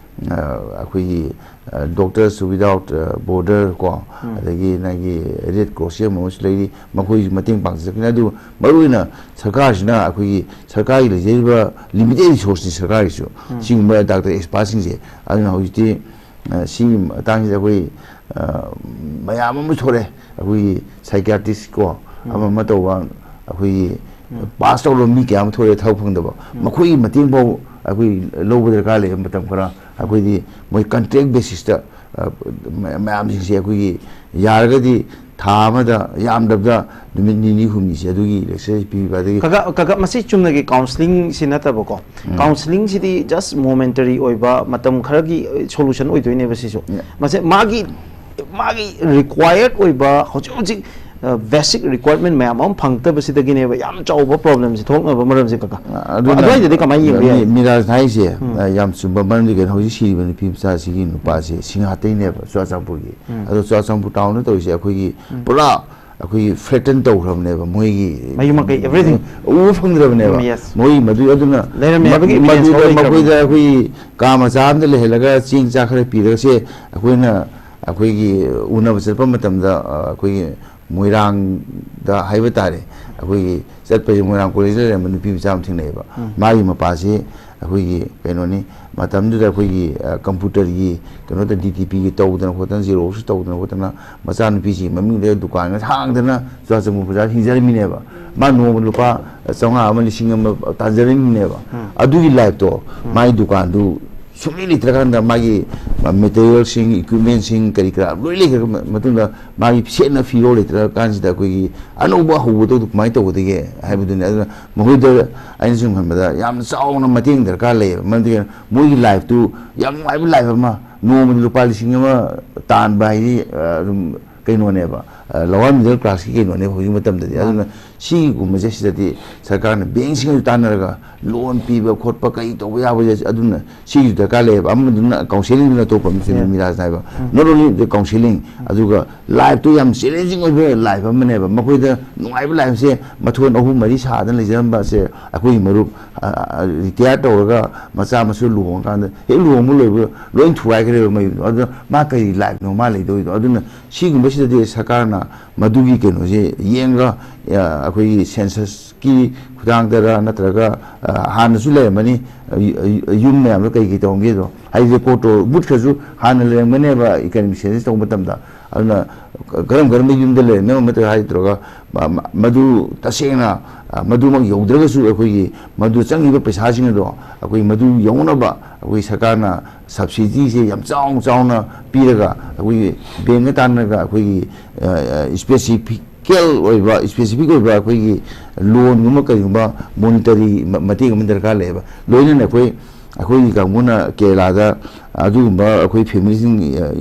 ꯑ, ꯑꯩꯈꯣꯏꯒꯤ, ꯑ, Doctors Without, ꯑ, Border ꯀꯣ, ꯎꯝ꯫ ꯑꯗꯒꯤ ꯅꯪꯒꯤ Red Cross ꯑꯃ ꯑꯃꯁꯨ ꯂꯩꯔꯤ, ꯃꯈꯣꯏꯁꯨ ꯃꯇꯦꯡ ꯄꯥꯡꯖꯔꯛꯀꯅꯤ꯫ ꯑꯗꯨ ꯃꯔꯨꯑꯣꯏꯅ ꯁꯔꯀꯥꯔꯁꯤꯅ, ꯑꯩꯈꯣꯏꯒꯤ ꯁꯔꯀꯥꯔꯒꯤ ꯂꯩꯖꯔꯤꯕ limited resourceꯅꯤ ꯁꯔꯀꯥꯔꯒꯤꯁꯨ, ꯎꯝ꯫ ꯁꯤꯒꯨꯝꯕ doctor expertꯁꯤꯡꯁꯦ꯫ ꯑꯗꯨꯅ ꯍꯧꯖꯤꯛꯇꯤ, ꯑ, ꯁꯤꯒꯤ ꯃꯇꯥꯡꯁꯤꯗ ꯑꯩꯈꯣꯏ, ꯑ, ꯃꯌꯥꯝ ꯑꯃ ꯊꯣꯛꯂꯛꯑꯦ, ꯑꯩꯈꯣꯏꯒꯤ psychiatrist ꯀꯣ, ꯎꯝ꯫ ꯑꯃ ꯑꯃ ꯇꯧꯕ, ꯑꯩꯈꯣꯏꯒꯤ ꯎꯝ꯫ Pass ꯇꯧꯔꯕ ꯃꯤ ꯀꯌꯥ ꯑꯃ ꯊꯣꯛꯂꯛꯑꯦ, ꯊꯕꯛ ꯐꯪꯗꯕ꯫ ꯎꯝ꯫ ꯃꯈꯣꯏꯒꯤ ꯃꯇꯦꯡ ꯐꯥꯎ ꯑꯩꯈꯣꯏ ꯂꯧꯕ ꯗꯔꯀꯥꯔ ꯂꯩ꯫ ꯃꯇꯝ ꯈꯔ ꯑꯩꯈꯣꯏꯗꯤ ꯃꯣꯏ contract basisꯇ, ꯑ, ꯃ-, ꯃꯌꯥꯝꯁꯤꯡꯁꯦ ꯑꯩꯈꯣꯏꯒꯤ ꯌꯥꯔꯒꯗꯤ ꯊꯥ ꯑꯃꯗ, ꯌꯥꯝꯗ꯭ꯔꯕꯗ ꯅꯨꯃꯤꯠ ꯅꯤꯅꯤ ꯍꯨꯝꯅꯤꯁꯦ ꯑꯗꯨꯒꯤ lecture ꯄꯤꯕꯤꯕ, ꯑꯗꯒꯤ ꯀꯒ-, ꯀꯒ-, ꯃꯁꯤ ꯆꯨꯝꯅꯒꯤ counselling ꯁꯤ ꯅꯠꯇꯕꯀꯣ꯫ ꯎꯝ꯫ Counselling ꯁꯤꯗꯤ just momentary ꯑꯣꯏꯕ, ꯃꯇꯝ ꯈꯔꯒꯤ, ꯑ, solution ꯑꯣꯏꯗꯣꯏꯅꯦꯕ ꯁꯤꯁꯨ꯫ ꯎꯝ꯫ ꯃꯁꯦ ꯃꯥꯒꯤ, ꯃꯥꯒꯤ required ꯑꯣꯏꯕ ꯍꯧꯖꯤꯛ ꯍꯧꯖꯤꯛ, ꯑ, basic requirement ꯃꯌꯥꯝ ꯑꯃ ꯐꯪꯉꯛꯇꯕꯁꯤꯗꯒꯤꯅꯦꯕ ꯌꯥꯝ ꯆꯥꯎꯕ problemꯁꯦ ꯊꯣꯛꯅꯕ ꯃꯔꯝꯁꯦ, ꯀꯀꯥ꯫ ꯑꯗꯨꯅ ꯑꯗꯨꯋꯥꯏꯗꯗꯤ ꯀꯃꯥꯏꯅ ꯌꯦꯡꯕ ꯌꯥꯏ? ꯃꯤ-, ꯃꯤꯔꯥꯖꯅ ꯍꯥꯏꯁꯦ, ꯎꯝ꯫ ꯑ, ꯌꯥꯝ ꯆꯨꯝꯕ ꯃꯔꯝꯗꯤ ꯀꯩꯅꯣ, ꯍꯧꯖꯤꯛ ꯁꯤꯔꯤꯕ ꯅꯨꯄꯤ ꯃꯆꯥꯁꯤꯒꯤ ꯅꯨꯄꯥꯁꯦ ꯁꯤꯡꯍꯥꯇꯩꯅꯦꯕ, ꯆꯨꯔꯥꯆꯥꯟꯄꯨꯔꯒꯤ꯫ ꯎꯝ꯫ ꯑꯗꯣ ꯆꯨꯔꯥꯆꯥꯟꯄꯨꯔ townꯅ ꯇꯧꯔꯤꯁꯦ ꯑꯩꯈꯣꯏꯒꯤ ꯎꯝ꯫ ꯄꯨꯔꯥ ꯑꯩꯈꯣꯏꯒꯤ threaten ꯇꯧꯈ꯭ꯔꯕꯅꯦꯕ, ꯃꯣꯏꯒꯤ ꯃꯌꯨꯝ ꯃꯀꯩ, everything꯫ ꯎꯕ ꯐꯪꯗ꯭ꯔꯕꯅꯦꯕ꯫ ꯎꯝ, yes꯫ ꯃꯣꯏ ꯃꯗꯨ, ꯑꯗꯨꯅ ꯂꯩꯔꯝꯃꯦ ꯃ-, ꯍꯥꯏꯕꯒꯤ evidence ꯃꯗꯨꯗ ꯐꯥꯎ ꯂꯩꯇ꯭ꯔꯕꯅꯦ꯫ ꯃꯈꯣꯏꯗ ꯑꯩꯈꯣꯏꯒꯤ ꯀꯥ ꯃꯆꯥ ꯑꯃꯗ ꯂꯩꯍꯜꯂꯒ ꯆꯦꯡ ꯆꯥꯛ ꯈꯔ ꯄꯤꯔꯒ, "ꯁꯦ, ꯑꯩꯈꯣꯏꯅ, ꯑꯩꯈꯣꯏꯒꯤ ꯎꯅꯕ ꯆꯠꯄ ꯃꯇꯝꯗ, ꯑ, ꯑꯩꯈꯣꯏꯒꯤ ꯃꯣꯏꯔꯥꯡꯗ ꯍꯥꯏꯕ ꯇꯥꯔꯦ, ꯑꯩꯈꯣꯏꯒꯤ ꯆꯠꯄꯁꯦ ꯃꯣꯏꯔꯥꯡ ꯀꯣꯂꯦꯖꯇ ꯂꯩꯔꯝꯕ ꯅꯨꯄꯤ ꯃꯆꯥ ꯑꯃ ꯊꯦꯡꯅꯩꯑꯕ꯫ ꯎꯝ꯫ ꯃꯥꯒꯤ ꯃꯄꯥꯁꯤ ꯑꯩꯈꯣꯏꯒꯤ ꯀꯩꯅꯣꯅꯤ, ꯃꯇꯝꯗꯨꯗ ꯑꯩꯈꯣꯏꯒꯤ, ꯑ, computerꯒꯤ ꯀꯩꯅꯣꯗ, DTPꯒꯤ ꯇꯧꯗꯅ ꯈꯣꯠꯇꯅ, Xerox ꯇꯧꯗꯅ ꯈꯣꯠꯇꯅ, ꯃꯆꯥꯅꯨꯄꯤꯁꯤ ꯃꯃꯤꯡꯗ ꯗꯨꯀꯥꯟꯒ ꯍꯥꯡꯗꯅ ꯆꯨꯔꯥꯆꯥꯟꯄꯨꯔ ꯕꯖꯥꯔ ꯍꯤꯡꯖꯔꯝꯃꯤꯅꯦꯕ꯫ ꯃꯥ ꯅꯣꯡꯃ ꯂꯨꯄꯥ ꯆꯥꯝꯃꯉꯥ ꯑꯃ, ꯂꯤꯁꯤꯡ ꯑꯃ ꯇꯥꯟꯖꯔꯝꯃꯤꯅꯦꯕ꯫ ꯎꯝ꯫ ꯑꯗꯨꯒꯤ lifeꯇꯣ, ꯎꯝ꯫ ꯃꯥꯒꯤ ꯗꯨꯀꯥꯟꯗꯨ ꯁꯨꯡꯂꯩ ꯂꯩꯇ꯭ꯔꯀꯥꯟꯗ, ꯃꯥꯒꯤ materialꯁꯤꯡ, equipmentꯁꯤꯡ, ꯀꯔꯤ ꯀꯔꯥ ꯂꯣꯏ ꯂꯩꯈ꯭ꯔ ꯃꯇꯨꯡꯗ, ꯃꯥꯒꯤ ꯁꯦꯠꯅ ꯐꯤꯔꯣꯜ ꯂꯩꯇ꯭ꯔ ꯀꯥꯟꯁꯤꯗ, ꯑꯩꯈꯣꯏꯒꯤ ꯑꯅꯧꯕ ꯍꯧꯕꯗꯣ ꯑꯗꯨ ꯀꯃꯥꯏꯅ ꯇꯧꯒꯗꯒꯦ ꯍꯥꯏꯕꯗꯨꯅꯤ꯫ ꯑꯗꯨꯅ ꯃꯈꯣꯏꯗ ꯑꯩꯅ ꯁꯨꯝ ꯈꯟꯕꯗ ꯌꯥꯝꯅ ꯆꯥꯎꯅ ꯃꯇꯦꯡ ꯗꯔꯀꯥꯔ ꯂꯩꯌꯦꯕ꯫ ꯃꯔꯝꯗꯤ ꯃꯣꯏꯒꯤ lifeꯇꯨ ꯌꯥꯝ ꯅꯨꯡꯉꯥꯏꯕ life ꯑꯃ, ꯅꯣꯡꯃꯗ ꯂꯨꯄꯥ ꯂꯤꯁꯤꯡ ꯑꯃ ꯇꯥꯟꯕ ꯍꯥꯏꯗꯤ, ꯑ, ꯑꯗꯨꯝ ꯀꯩꯅꯣꯅꯦꯕ, ꯑ, lower middle classꯀꯤ ꯀꯩꯅꯣꯅꯦꯕ ꯍꯧꯖꯤꯛ ꯃꯇꯝꯗꯗꯤ꯫ ꯃꯥꯅꯦ꯫ ꯑꯗꯨꯅ ꯁꯤꯒꯨꯝꯕꯁꯦ ꯁꯤꯗꯗꯤ ꯁꯔꯀꯥꯔꯅ ꯕꯦꯡꯁꯤꯡꯒꯁꯨ ꯇꯥꯟꯅꯔꯒ ꯂꯣꯟ ꯄꯤꯕ ꯈꯣꯠꯄ ꯀꯩ ꯇꯧꯕ ꯌꯥꯕꯁꯦ ꯑꯗꯨꯅ ꯁꯤꯒꯤꯁꯨ ꯗꯔꯀꯥꯔ ꯂꯩꯌꯦꯕ꯫ ꯑꯃꯗꯨꯅ ꯀꯥꯎꯟꯁꯦꯂꯤꯡꯗꯨꯅ ꯑꯇꯣꯞꯄ ꯑꯃ ꯁꯤꯗ ꯃꯤꯔꯥꯖꯅ ꯍꯥꯏꯕ, not only the counseling, ꯑꯗꯨꯒ ꯂꯥꯏꯐꯇꯨ ꯌꯥꯝ ꯆꯦꯂꯦꯟꯖꯤꯡ ꯑꯣꯏꯕ ꯂꯥꯏꯐ ꯑꯃꯅꯦꯕ꯫ ꯃꯈꯣꯏꯗ ꯅꯨꯡꯉꯥꯏꯕ ꯂꯥꯏꯐꯁꯦ ꯃꯊꯣꯟ ꯑꯍꯨꯝ ꯃꯔꯤ ꯁꯥꯗꯅ ꯂꯩꯖꯔꯝꯕꯁꯦ ꯑꯩꯈꯣꯏꯒꯤ ꯃꯔꯨꯞ ꯔꯤꯇꯤꯌꯥꯔ ꯇꯧꯔꯒ ꯃꯆꯥ ꯃꯁꯨ ꯂꯨꯍꯣꯡꯉꯀꯥꯟꯗ ꯍꯦꯛ ꯂꯨꯍꯣꯡꯕ ꯂꯣꯏꯕ ꯂꯣꯏ ꯊꯨꯒꯥꯏꯈ꯭ꯔꯦꯕ ꯃꯌꯨꯝꯗꯣ꯫ ꯑꯗꯨꯅ ꯃꯥ ꯀꯔꯤ ꯂꯥꯏꯐꯅꯣ ꯃꯥ ꯂꯩꯗꯣꯏꯗꯣ? ꯑꯗꯨꯅ ꯁꯤꯒꯨꯝꯕꯁꯤꯗꯗꯤ ꯁꯔꯀꯥꯔꯅ ꯃꯗꯨꯒꯤ ꯀꯩꯅꯣꯁꯦ ꯌꯦꯡꯉꯒ, ꯑ, ꯑꯩꯈꯣꯏꯒꯤ ꯁꯦꯟꯁꯁꯀꯤ ꯈꯨꯊꯥꯡꯗꯔ ꯅꯠꯇ꯭ꯔꯒ, ꯑ, ꯍꯥꯟꯅꯁꯨ ꯂꯩꯔꯝꯃꯅꯤ, ꯑ, ꯌꯨ-, ꯑ, ꯌꯨꯝ ꯃꯌꯥꯝꯗꯣ ꯀꯩ ꯀꯩ ꯇꯧꯔꯝꯒꯦꯗꯣ, ꯍꯥꯏꯗꯤ ꯔꯦꯀꯣꯔꯠꯇꯣ ꯃꯨꯠꯈ꯭ꯔꯁꯨ ꯍꯥꯟꯅ ꯂꯩꯔꯝꯒꯅꯦꯕ ꯏꯀꯅꯃꯤꯛ ꯁꯦꯟꯁꯁ ꯇꯧꯕ ꯃꯇꯝꯗ꯫ ꯑꯗꯨꯅ ꯀꯔꯝ ꯀꯔꯝꯕ ꯌꯨꯝꯗ ꯂꯩꯔꯝꯃꯤꯅꯣ ꯅꯠꯇ꯭ꯔꯒ ꯍꯥꯏꯗ꯭ꯔꯒ ꯃ-, ꯃ-, ꯃꯗꯨ ꯇꯁꯦꯡꯅ, ꯑ, ꯃꯗꯨꯃꯛ ꯌꯧꯗ꯭ꯔꯒꯁꯨ ꯑꯩꯈꯣꯏꯒꯤ ꯃꯗꯨ ꯆꯪꯉꯤꯕ ꯄꯩꯁꯥꯁꯤꯡ ꯑꯗꯣ ꯑꯩꯈꯣꯏ ꯃꯗꯨ ꯌꯧꯅꯕ ꯑꯩꯈꯣꯏ ꯁꯔꯀꯥꯔꯅ ꯁꯕꯁꯤꯗꯤꯁꯦ ꯌꯥꯝ ꯆꯥꯎꯅ ꯆꯥꯎꯅ ꯄꯤꯔꯒ ꯑꯩꯈꯣꯏꯒꯤ ꯕꯦꯡꯒ ꯇꯥꯟꯅꯔꯒ ꯑꯩꯈꯣꯏꯒꯤ, ꯑ, ꯑ, ꯏꯁꯄꯦꯁꯤꯐꯤꯀꯦꯜ ꯑꯣꯏꯕ, ꯏꯁꯄꯦꯁꯤꯐꯤꯛ ꯑꯣꯏꯕ ꯑꯩꯈꯣꯏꯒꯤ ꯂꯣꯟꯒꯨꯝꯕ ꯀꯔꯤꯒꯨꯝꯕ ꯃꯣꯅꯤꯇꯔꯤ ꯃ-, ꯃꯇꯦꯡ ꯑꯃ ꯗꯔꯀꯥꯔ ꯂꯩꯌꯦꯕ꯫ ꯂꯣꯏꯅꯅ ꯑꯩꯈꯣꯏ, ꯑꯩꯈꯣꯏꯒꯤ ꯀꯥꯡꯕꯨꯅ ꯀꯦꯔꯂꯥꯗ ꯑꯗꯨꯒꯨꯝꯕ ꯑꯩꯈꯣꯏ ꯐꯦꯃꯤꯂꯤꯁꯤꯡ, ꯑ,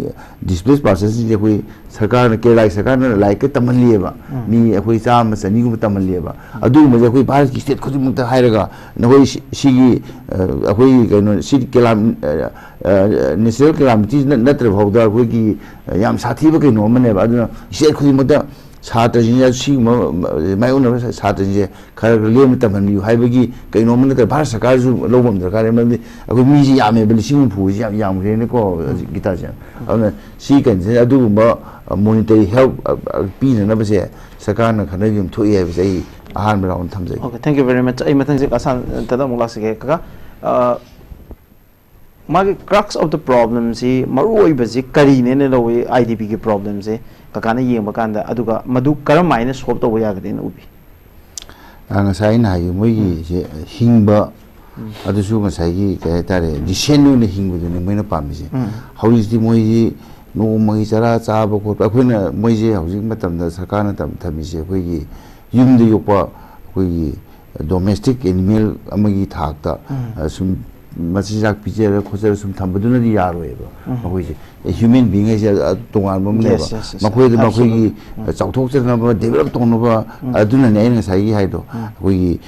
ꯗꯤꯁꯄ꯭ꯂꯦꯁ ꯄꯥꯔꯁꯟꯁꯤꯡꯁꯦ ꯑꯩꯈꯣꯏ ꯁꯔꯀꯥꯔꯅ, ꯀꯦꯔꯂꯥꯒꯤ ꯁꯔꯀꯥꯔꯅ ꯂꯥꯏꯔꯤꯛꯀ ꯇꯝꯍꯜꯂꯤꯑꯕ꯫ ꯃꯤ ꯑꯩꯈꯣꯏ ꯆꯥꯝꯃ ꯆꯅꯤꯒꯨꯝꯕ ꯇꯝꯍꯜꯂꯤꯑꯕ꯫ ꯑꯗꯨꯒꯨꯝꯕꯁꯦ ꯑꯩꯈꯣꯏ ꯚꯥꯔꯠꯀꯤ ꯁ꯭ꯇꯦꯠ ꯈꯨꯗꯤꯡꯃꯛꯇ ꯍꯥꯏꯔꯒ ꯅꯈꯣꯏ ꯁꯤ-, ꯁꯤꯒꯤ, ꯑ, ꯑꯩꯈꯣꯏꯒꯤ ꯀꯩꯅꯣ, ꯁꯤ ꯀꯦꯂꯥꯝ-, ꯑ, ꯑ, ꯅꯦꯆꯔꯦꯜ ꯀꯦꯂꯥꯃꯤꯇꯤ ꯅꯠ-, ꯅꯠꯇ꯭ꯔ ꯐꯥꯎꯗ ꯑꯩꯈꯣꯏꯒꯤ, ꯑ, ꯌꯥꯝ ꯁꯥꯊꯤꯕ ꯀꯩꯅꯣ ꯑꯃꯅꯦꯕ꯫ ꯑꯗꯨꯅ ꯁ꯭ꯇꯦꯠ ꯈꯨꯗꯤꯡꯃꯛꯇ ꯁꯥꯇ꯭ꯔꯁꯤꯡꯁꯤꯅ ꯁꯤꯒꯨꯝꯕ ꯃꯥꯌꯣꯛꯅꯕ ꯁꯥ-, ꯁꯥꯇ꯭ꯔꯁꯤꯡꯁꯦ ꯈꯔ ꯈꯔ ꯂꯦꯝꯅ ꯇꯝꯍꯟꯕꯤꯌꯨ ꯍꯥꯏꯕꯒꯤ ꯀꯩꯅꯣꯝꯃ ꯅꯠꯇ꯭ꯔꯒ ꯚꯥꯔꯠ ꯁꯔꯀꯥꯔꯁꯨ ꯂꯧꯕ ꯑꯃ ꯗꯔꯀꯥꯔ ꯂꯩ꯫ ꯃꯔꯝꯗꯤ ꯑꯩꯈꯣꯏ ꯃꯤꯁꯤ ꯌꯥꯝꯃꯦꯕ, ꯂꯤꯁꯤꯡ ꯍꯨꯝꯐꯨꯁꯤ ꯌꯥꯝ ꯌꯥꯝꯈ꯭ꯔꯦꯅꯦꯀꯣ, ꯍꯧꯖꯤꯛ ꯒꯤꯇꯥꯁꯦ꯫ ꯑꯗꯨꯅ ꯁꯤ ꯀꯩꯅꯣꯁꯦ ꯑꯗꯨꯒꯨꯝꯕ ꯃꯣꯅꯤꯇꯔꯤ ꯍꯦꯜꯞ ꯄꯤꯅꯅꯕꯁꯦ ꯁꯔꯀꯥꯔꯅ ꯈꯟꯅꯕꯤꯕ ꯑꯃ ꯊꯣꯛꯏ ꯍꯥꯏꯕꯁꯦ ꯑꯩ ꯑꯍꯥꯟꯕ ꯔꯥꯎꯟ ꯊꯝꯖꯒꯦ꯫ Okay, thank you very much. ꯑꯩ ꯃꯊꯪꯁꯦ ꯀꯁꯥꯟꯇꯗ ꯑꯃꯨꯛ ꯂꯥꯛꯆꯒꯦ꯫ ꯀꯀꯥ, ꯑ, ꯃꯥꯒꯤ crux of the problemꯁꯤ, ꯃꯔꯨ ꯑꯣꯏꯕꯁꯤ ꯀꯔꯤꯅꯦꯅ ꯂꯧꯏ? ꯑꯥꯏ ꯗꯤ ꯄꯤꯒꯤ problemꯁꯦ ꯀꯀꯥꯅ ꯌꯦꯡꯕ ꯀꯥꯟꯗ, ꯑꯗꯨꯒ ꯃꯗꯨ ꯀꯔꯝ ꯍꯥꯏꯅ solve ꯇꯧꯕ ꯌꯥꯒꯗꯦꯅ ꯎꯕꯤ? ꯑ, ꯉꯁꯥꯏ ꯑꯩꯅ ꯍꯥꯏꯈꯤꯕ ꯃꯣꯏꯒꯤꯁꯦ ꯍꯤꯡꯕ, ꯑꯗꯨꯁꯨ ꯉꯁꯥꯏꯒꯤ ꯀꯩ ꯍꯥꯏꯇꯥꯔꯦ, decent ꯑꯣꯏꯅ ꯍꯤꯡꯕꯗꯨꯅꯤ ꯃꯣꯏꯅ ꯄꯥꯝꯃꯤꯁꯦ꯫ ꯍꯧꯖꯤꯛꯇꯤ ꯃꯣꯏꯁꯤ ꯅꯣꯡꯃꯒꯤ ꯆꯔꯥ ꯆꯥꯕ ꯈꯣꯠꯄ, ꯑꯩꯈꯣꯏꯅ ꯃꯣꯏꯁꯦ ꯍꯧꯖꯤꯛ ꯃꯇꯝꯗ ꯁꯔꯀꯥꯔꯅ ꯇꯝ-, ꯊꯝꯃꯤꯁꯦ ꯑꯩꯈꯣꯏꯒꯤ ꯌꯨꯝꯗ ꯌꯣꯛꯄ ꯑꯩꯈꯣꯏꯒꯤ domestic animal ꯑꯃꯒꯤ ꯊꯥꯛꯇ, ꯑ, ꯁꯨꯝ ꯃꯆꯤꯟꯖꯥꯛ ꯄꯤꯖꯔ ꯈꯣꯠꯆꯔ ꯁꯨꯝ ꯊꯝꯕꯗꯨꯅꯗꯤ ꯌꯥꯔꯣꯏꯕ꯫ ꯃꯈꯣꯏꯁꯦ ꯍ꯭ꯌꯨꯃꯦꯟ ꯕꯤꯡ ꯍꯥꯏꯁꯦ ꯇꯣꯉꯥꯟꯕ ꯑꯃꯅꯦꯕ꯫ Yes, yes, yes. ꯃꯈꯣꯏꯗ Absolutely. ꯃꯈꯣꯏꯒꯤ ꯆꯥꯎꯊꯣꯛꯆꯅꯕ, ꯗꯦꯕꯂꯞ ꯇꯧꯅꯕ ꯑꯗꯨꯅꯅꯦ ꯑꯩꯅ ꯉꯁꯥꯏꯒꯤ ꯍꯥꯏꯗꯣ꯫ ꯑꯩꯈꯣꯏꯒꯤ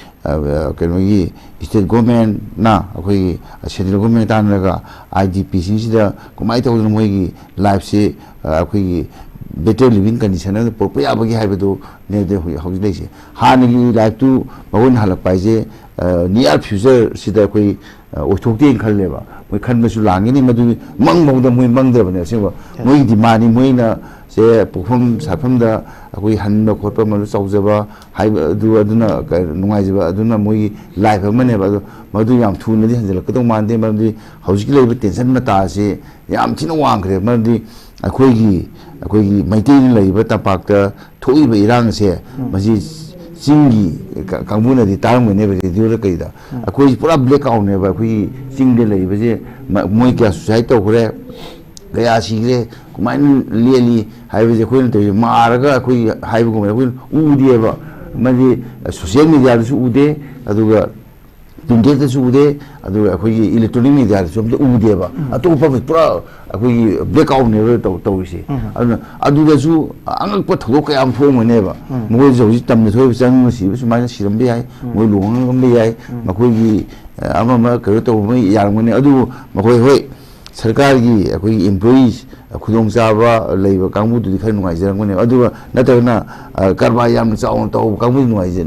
ꯀꯩꯅꯣꯒꯤ ꯁ꯭ꯇꯦꯠ ꯒꯣꯔꯃꯦꯟꯅ ꯑꯩꯈꯣꯏꯒꯤ ꯁꯦꯟꯇ꯭ꯔꯦꯜ ꯒꯣꯔꯃꯦꯟ ꯇꯥꯟꯅꯔꯒ ꯑꯥꯏ ꯗꯤ ꯄꯤꯁꯤꯡꯁꯤꯗ ꯀꯃꯥꯏꯅ ꯇꯧꯗꯅ ꯃꯣꯏꯒꯤ ꯂꯥꯏꯐꯁꯦ ꯑꯩꯈꯣꯏꯒꯤ ꯕꯦꯇꯔ ꯂꯤꯕꯤꯡ ꯀꯟꯗꯤꯁꯟ ꯑꯃꯗ ꯄꯨꯔꯛꯄ ꯌꯥꯕꯒꯦ ꯍꯥꯏꯕꯗꯨꯅꯦ ꯍꯧꯖꯤꯛ ꯍꯧꯖꯤꯛ ꯂꯩꯔꯤꯁꯦ꯫ ꯍꯥꯟꯅꯒꯤ ꯂꯥꯏꯐꯇꯨ ꯃꯈꯣꯏꯅ ꯍꯜꯂꯛꯄ ꯍꯥꯏꯁꯦ ꯅꯤꯌꯥꯔ ꯐ꯭ꯌꯨꯆꯔꯁꯤꯗ ꯑꯩꯈꯣꯏ ꯑꯣꯏꯊꯣꯛꯇꯦꯅ ꯈꯜꯂꯦꯕ꯫ ꯃꯣꯏ ꯈꯟꯕꯁꯨ ꯂꯥꯟꯒꯅꯤ, ꯃꯗꯨ ꯃꯪꯐꯥꯎꯗ ꯃꯣꯏ ꯃꯪꯗ꯭ꯔꯕꯅꯦ ꯑꯁꯦꯡꯕ꯫ ꯃꯣꯏꯒꯤ ꯗꯤꯃꯥꯟꯅꯤ, ꯃꯣꯏꯅ ꯁꯦ ꯄꯣꯛꯐꯝ ꯁꯥꯐꯝꯗ ꯑꯩꯈꯣꯏ ꯍꯟꯕ ꯈꯣꯠꯄ ꯃꯗꯨ ꯆꯥꯎꯖꯕ ꯍꯥꯏꯕ ꯑꯗꯨ, ꯑꯗꯨꯅ ꯀ-, ꯅꯨꯡꯉꯥꯏꯖꯕ ꯑꯗꯨꯅ ꯃꯣꯏꯒꯤ ꯂꯥꯏꯐ ꯑꯃꯅꯦꯕ꯫ ꯑꯗꯣ ꯃꯗꯨ ꯌꯥꯝ ꯊꯨꯅꯗꯤ ꯍꯟꯖꯤꯜꯂꯛꯀꯗꯧ ꯃꯥꯟꯗꯦ, ꯃꯔꯝꯗꯤ ꯍꯧꯖꯤꯛꯀꯤ ꯂꯩꯔꯤꯕ ꯇꯦꯟꯁꯟ ꯃꯇꯥ ꯑꯁꯤ ꯌꯥꯝ ꯊꯤꯅ ꯋꯥꯡꯈ꯭ꯔꯦ꯫ ꯃꯔꯝꯗꯤ ꯑꯩꯈꯣꯏꯒꯤ, ꯑꯩꯈꯣꯏꯒꯤ ꯃꯩꯇꯩꯅ ꯂꯩꯔꯤꯕ ꯇꯝꯄꯥꯛꯇ ꯊꯣꯛꯏꯕ ꯏꯔꯥꯡꯁꯦ, ꯃꯁꯤ ꯆꯤꯡꯒꯤ ꯀ-, ꯀꯥꯡꯕꯨꯅꯗꯤ ꯇꯥꯔꯝꯒꯅꯦꯕ ꯔꯦꯗꯤꯑꯣꯗ ꯀꯩꯗ꯫ ꯑꯩꯈꯣꯏ ꯄꯨꯔꯥ ꯕ꯭ꯂꯦꯛ ꯑꯥꯎꯠꯅꯦꯕ ꯑꯩꯈꯣꯏꯒꯤ ꯆꯤꯡꯗ ꯂꯩꯔꯤꯕꯁꯦ꯫ ꯃ-, ꯃꯣꯏ ꯀꯌꯥ ꯁꯨꯁꯥꯏꯠ ꯇꯧꯈ꯭ꯔꯦ, ꯀꯌꯥ ꯁꯤꯈ꯭ꯔꯦ, ꯀꯃꯥꯏꯅ ꯂꯦꯜꯂꯤ ꯍꯥꯏꯕꯁꯦ ꯑꯩꯈꯣꯏꯅ ꯇꯧꯔꯤꯁꯦ ꯃꯥꯔꯒ ꯑꯩꯈꯣꯏ ꯍꯥꯏꯕꯒꯨꯝꯕ ꯑꯩꯈꯣꯏꯅ ꯎꯗꯦꯕ꯫ ꯃꯗꯤ ꯁꯣꯁꯤꯌꯦꯜ ꯃꯦꯗꯤꯌꯥꯗꯁꯨ ꯎꯗꯦ, ꯑꯗꯨꯒ ꯄ꯭ꯔꯤꯟꯇꯦꯠꯇꯁꯨ ꯎꯗꯦ, ꯑꯗꯨꯒ ꯑꯩꯈꯣꯏꯒꯤ ꯏꯂꯦꯛꯇ꯭ꯔꯣꯅꯤꯛ ꯃꯦꯗꯤꯌꯥꯗꯁꯨ ꯑꯝꯇ ꯎꯗꯦꯕ꯫ ꯑꯇꯣꯞꯄ ꯄꯨꯔꯥ ꯑꯩꯈꯣꯏꯒꯤ ꯕ꯭ꯂꯦꯛ ꯑꯥꯎꯠꯅꯦꯕ ꯇꯧ-, ꯇꯧꯔꯤꯁꯦ꯫ ꯑꯗꯨꯅ ꯑꯗꯨꯗꯁꯨ ꯑꯉꯛꯄ ꯊꯧꯗꯣꯛ ꯀꯌꯥ ꯑꯃ ꯊꯣꯛꯑꯝꯒꯅꯦꯕ꯫ ꯃꯈꯣꯏꯁꯨ ꯍꯧꯖꯤꯛ ꯇꯝꯅ ꯊꯣꯛꯏꯕ ꯆꯪ ꯁꯤꯕ ꯁꯨꯃꯥꯏꯅ ꯁꯤꯔꯝꯕ ꯌꯥꯏ, ꯃꯣꯏ ꯂꯨꯍꯣꯡꯉꯝꯕ ꯌꯥꯏ, ꯃꯈꯣꯏꯒꯤ ꯑ, ꯑꯃ ꯑꯃ ꯀꯩꯅꯣ ꯇꯧꯕ ꯃꯣꯏ ꯌꯥꯔꯝꯒꯅꯤ꯫ ꯑꯗꯨꯕꯨ ꯃꯈꯣꯏ, ꯍꯣꯏ, ꯁꯔꯀꯥꯔꯒꯤ ꯑꯩꯈꯣꯏꯒꯤ ꯏꯝꯄ꯭ꯂꯣꯌꯤꯁ ꯈꯨꯗꯣꯡꯆꯥꯕ ꯂꯩꯕ ꯀꯥꯡꯕꯨꯗꯨꯗꯤ ꯈꯔ ꯅꯨꯡꯉꯥꯏꯖꯔꯝꯒꯅꯦꯕ꯫ ꯑꯗꯨꯒ ꯅꯠꯇ꯭ꯔꯒꯅ, ꯑ, ꯀꯔꯕꯥꯔ ꯌꯥꯝꯅ ꯆꯥꯎꯅ ꯇꯧꯕ ꯀꯥꯡꯕꯨꯗꯤ ꯅꯨꯡꯉꯥꯏꯖ-,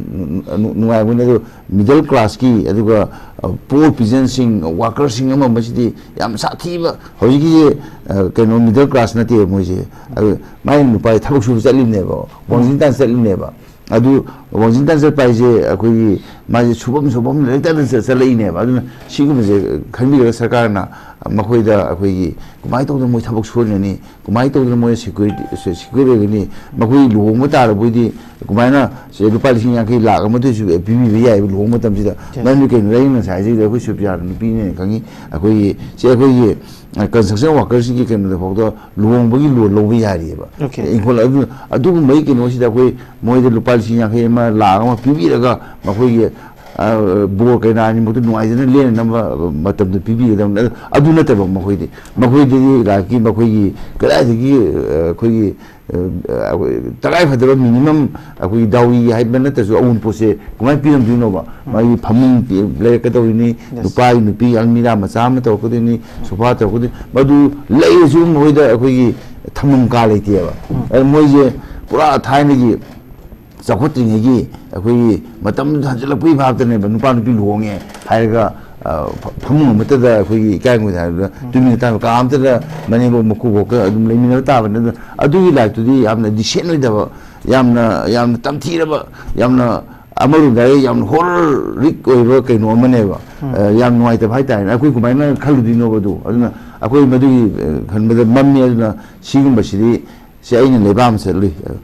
ꯅꯨꯡ-, ꯅꯨꯡꯉꯥꯏꯔꯝꯒꯅꯤ꯫ ꯑꯗꯨ ꯃꯤꯗꯜ ꯀ꯭ꯂꯥꯁꯀꯤ, ꯑꯗꯨꯒ, ꯑ, ꯄꯣꯔ ꯄꯤꯖꯟꯁꯤꯡ, ꯋꯥꯔꯀꯔꯁꯤꯡ ꯑꯃ ꯑꯃꯁꯤꯗꯤ ꯌꯥꯝ ꯁꯥꯊꯤꯕ꯫ ꯍꯧꯖꯤꯛꯀꯤ, ꯑ, ꯀꯩꯅꯣ, ꯃꯤꯗꯜ ꯀ꯭ꯂꯥꯁ ꯅꯠꯇꯦ ꯃꯣꯏꯁꯦ꯫ ꯑꯗꯨ ꯃꯥꯏ ꯅꯨꯄꯥ ꯊꯕꯛ ꯁꯨꯕ ꯆꯠꯂꯤꯕꯅꯦꯕ, ꯋꯥꯡꯖꯤꯡ ꯇꯥꯟ ꯆꯠꯂꯤꯕꯅꯦꯕ꯫ ꯑꯗꯨ ꯋꯥꯡꯖꯤꯡ ꯇꯥꯟ ꯆꯠꯄ ꯍꯥꯏꯁꯦ ꯑꯩꯈꯣꯏꯒꯤ ꯃꯥꯁꯦ ꯁꯨꯐꯝ ꯁꯨꯐꯝ ꯂꯩꯔꯛꯇꯗ ꯆꯠ-, ꯆꯠꯂꯛꯏꯅꯦꯕ꯫ ꯑꯗꯨꯅ ꯁꯤꯒꯨꯝꯕꯁꯦ ꯈꯟꯕꯤꯔꯒ ꯁꯔꯀꯥꯔꯅ ꯃꯈꯣꯏꯗ ꯑꯩꯈꯣꯏꯒꯤ ꯀꯃꯥꯏꯅ ꯇꯧꯗꯅ ꯃꯣꯏ ꯊꯕꯛ ꯁꯨꯍꯟꯒꯅꯤ, ꯀꯃꯥꯏꯅ ꯇꯧꯗꯅ ꯃꯣꯏ ꯁꯦꯀ꯭ꯌꯨꯔꯤꯇꯤ, ꯁꯦ-, ꯁꯦꯀ꯭ꯌꯨꯔ ꯑꯣꯏꯒꯅꯤ, ꯃꯈꯣꯏ ꯂꯨꯍꯣꯡꯕ ꯇꯥꯔꯕꯣꯏꯗꯤ ꯀꯃꯥꯏꯅ ꯁꯦ ꯂꯨꯄꯥ ꯂꯤꯁꯤꯡ ꯌꯥꯡꯈꯩ ꯂꯥꯛ ꯑꯃꯗꯁꯨ ꯄꯤꯕꯤꯕ ꯌꯥꯏꯕ ꯂꯨꯍꯣꯡꯕ ꯃꯇꯝꯁꯤꯗ꯫ ꯃꯔꯝꯗꯤ ꯀꯩꯅꯣ, ꯑꯩꯅ ꯉꯁꯥꯏ ꯍꯥꯏꯖꯩꯗꯣ ꯑꯩꯈꯣꯏ ꯁꯨꯞꯌꯥꯔ ꯅꯨꯄꯤꯅꯦꯅ ꯈꯪꯉꯤ꯫ ꯑꯩꯈꯣꯏꯒꯤ, ꯁꯦ ꯑꯩꯈꯣꯏꯒꯤ, ꯑ, ꯀꯟꯁꯇ꯭ꯔꯛꯁꯟ ꯋꯥꯔꯀꯔꯁꯤꯡꯒꯤ ꯀꯩꯅꯣꯗ ꯐꯥꯎꯗ ꯂꯨꯍꯣꯡꯕꯒꯤ ꯂꯣꯟ ꯂꯧꯕ ꯌꯥꯔꯤꯑꯕ꯫ Okay. ꯏꯪꯈꯣꯜ ꯑꯗꯨ, ꯑꯗꯨꯒꯨꯝꯕꯒꯤ ꯀꯩꯅꯣꯁꯤꯗ ꯑꯩꯈꯣꯏ ꯃꯣꯏꯗ ꯂꯨꯄꯥ ꯂꯤꯁꯤꯡ ꯌꯥꯡꯈꯩ ꯑꯃ, ꯂꯥꯛ ꯑꯃ ꯄꯤꯕꯤꯔꯒ ꯃꯈꯣꯏꯒꯤ ꯑ, ꯕꯣꯔ ꯀꯩꯅꯥ ꯑꯅꯤꯃꯛꯇ ꯅꯨꯡꯉꯥꯏꯖꯅ ꯂꯦꯟꯅꯅꯕ ꯃꯇꯝꯗꯨ ꯄꯤꯕꯤꯒꯗꯕꯅꯤ꯫ ꯑꯗꯨ, ꯑꯗꯨ ꯅꯠꯇꯕ ꯃꯈꯣꯏꯗꯤ, ꯃꯈꯣꯏꯗꯗꯤ ꯂꯥꯏꯔꯤꯛꯀꯤ, ꯃꯈꯣꯏꯒꯤ ꯀꯗꯥꯏꯗꯒꯤ, ꯑ, ꯑꯩꯈꯣꯏꯒꯤ, ꯑ, ꯑꯩꯈꯣꯏ ꯇꯉꯥꯏ ꯐꯗꯕ minimum ꯑꯩꯈꯣꯏꯒꯤ dowry ꯍꯥꯏꯕ ꯅꯠꯇ꯭ꯔꯁꯨ ꯑꯎꯟꯄꯣꯠꯁꯦ ꯀꯃꯥꯏꯅ ꯄꯤꯔꯝꯗꯣꯏꯅꯣꯕ? ꯎꯝ꯫ ꯃꯥꯒꯤ ꯐꯃꯨꯡ ꯄꯤ-, ꯂꯩꯔꯛꯀꯗꯧꯔꯤꯅꯤ, Yes. ꯅꯨꯄꯥꯒꯤ ꯅꯨꯄꯤ ꯑꯜꯃꯤꯔꯥ ꯃꯆꯥ ꯑꯃ ꯇꯧꯔꯛꯀꯗꯣꯏꯅꯤ, ꯎꯝ꯫ Sofa ꯇꯧꯔꯛꯀꯗꯣꯏꯅꯤ, ꯃꯗꯨ ꯂꯩꯔꯁꯨ ꯃꯈꯣꯏꯗ ꯑꯩꯈꯣꯏꯒꯤ ꯊꯝꯐꯝ ꯀꯥ ꯂꯩꯇꯦꯕ꯫ ꯎꯝ꯫ ꯑꯗꯨ ꯃꯣꯏꯁꯦ ꯄꯨꯔꯥ ꯊꯥꯏꯅꯒꯤ ꯆꯥꯎꯈꯠꯇ꯭ꯔꯤꯉꯩꯒꯤ ꯑꯩꯈꯣꯏꯒꯤ ꯃꯇꯝꯗꯨꯗ ꯍꯟꯖꯤꯜꯂꯛꯄꯒꯤ ꯚꯥꯞꯇꯅꯦꯕ, ꯅꯨꯄꯥ ꯅꯨꯄꯤ ꯂꯨꯍꯣꯡꯉꯦ ꯍꯥꯏꯔꯒ, ꯑ, ꯐ-, ꯐꯃꯨꯡ ꯑꯃꯠꯇꯗ ꯑꯩꯈꯣꯏꯒꯤ ꯏꯀꯥꯏ ꯃꯈꯣꯏꯗ ꯍꯥꯏꯔꯒ ꯎꯝ꯫ ꯇꯨꯃꯤꯟꯅ ꯇꯥꯕ, ꯀꯥ ꯑꯃꯠꯇꯗ ꯃꯅꯦꯝꯕꯣꯛ ꯃꯀꯨꯕꯣꯛꯀ ꯑꯗꯨꯝ ꯂꯩꯃꯤꯟꯅꯕ ꯇꯥꯕꯅꯤ꯫ ꯑꯗꯨ, ꯑꯗꯨꯒꯤ ꯂꯥꯏꯔꯤꯛꯇꯨꯗꯤ ꯌꯥꯝꯅ decent ꯑꯣꯏꯗꯕ, ꯌꯥꯝꯅ, ꯌꯥꯝꯅ ꯇꯝꯊꯤꯔꯕ, ꯌꯥꯝꯅ ꯑꯃꯔꯣꯝꯗ ꯍꯥꯏꯔꯒ ꯌꯥꯝꯅ horrific ꯑꯣꯏꯕ ꯀꯩꯅꯣ ꯑꯃꯅꯦꯕ꯫ ꯎꯝ꯫ ꯑ, ꯌꯥꯝ ꯅꯨꯡꯉꯥꯏꯇꯕ ꯍꯥꯏꯇꯥꯔꯦꯅꯦ꯫ ꯑꯩꯈꯣꯏ ꯀꯃꯥꯏꯅ ꯈꯜꯂꯨꯗꯣꯏꯅꯣꯕ ꯑꯗꯨ? ꯑꯗꯨꯅ ꯑꯩꯈꯣꯏ ꯃꯗꯨꯒꯤ, ꯑ, ꯈꯟꯕꯗ ꯃꯝꯃꯤ꯫ ꯑꯗꯨꯅ ꯁꯤꯒꯨꯝꯕꯁꯤꯗꯤ ꯁꯤ ꯑꯩꯅ ꯂꯩꯕꯥꯛ ꯑꯃ ꯆꯠꯂꯨꯏ꯫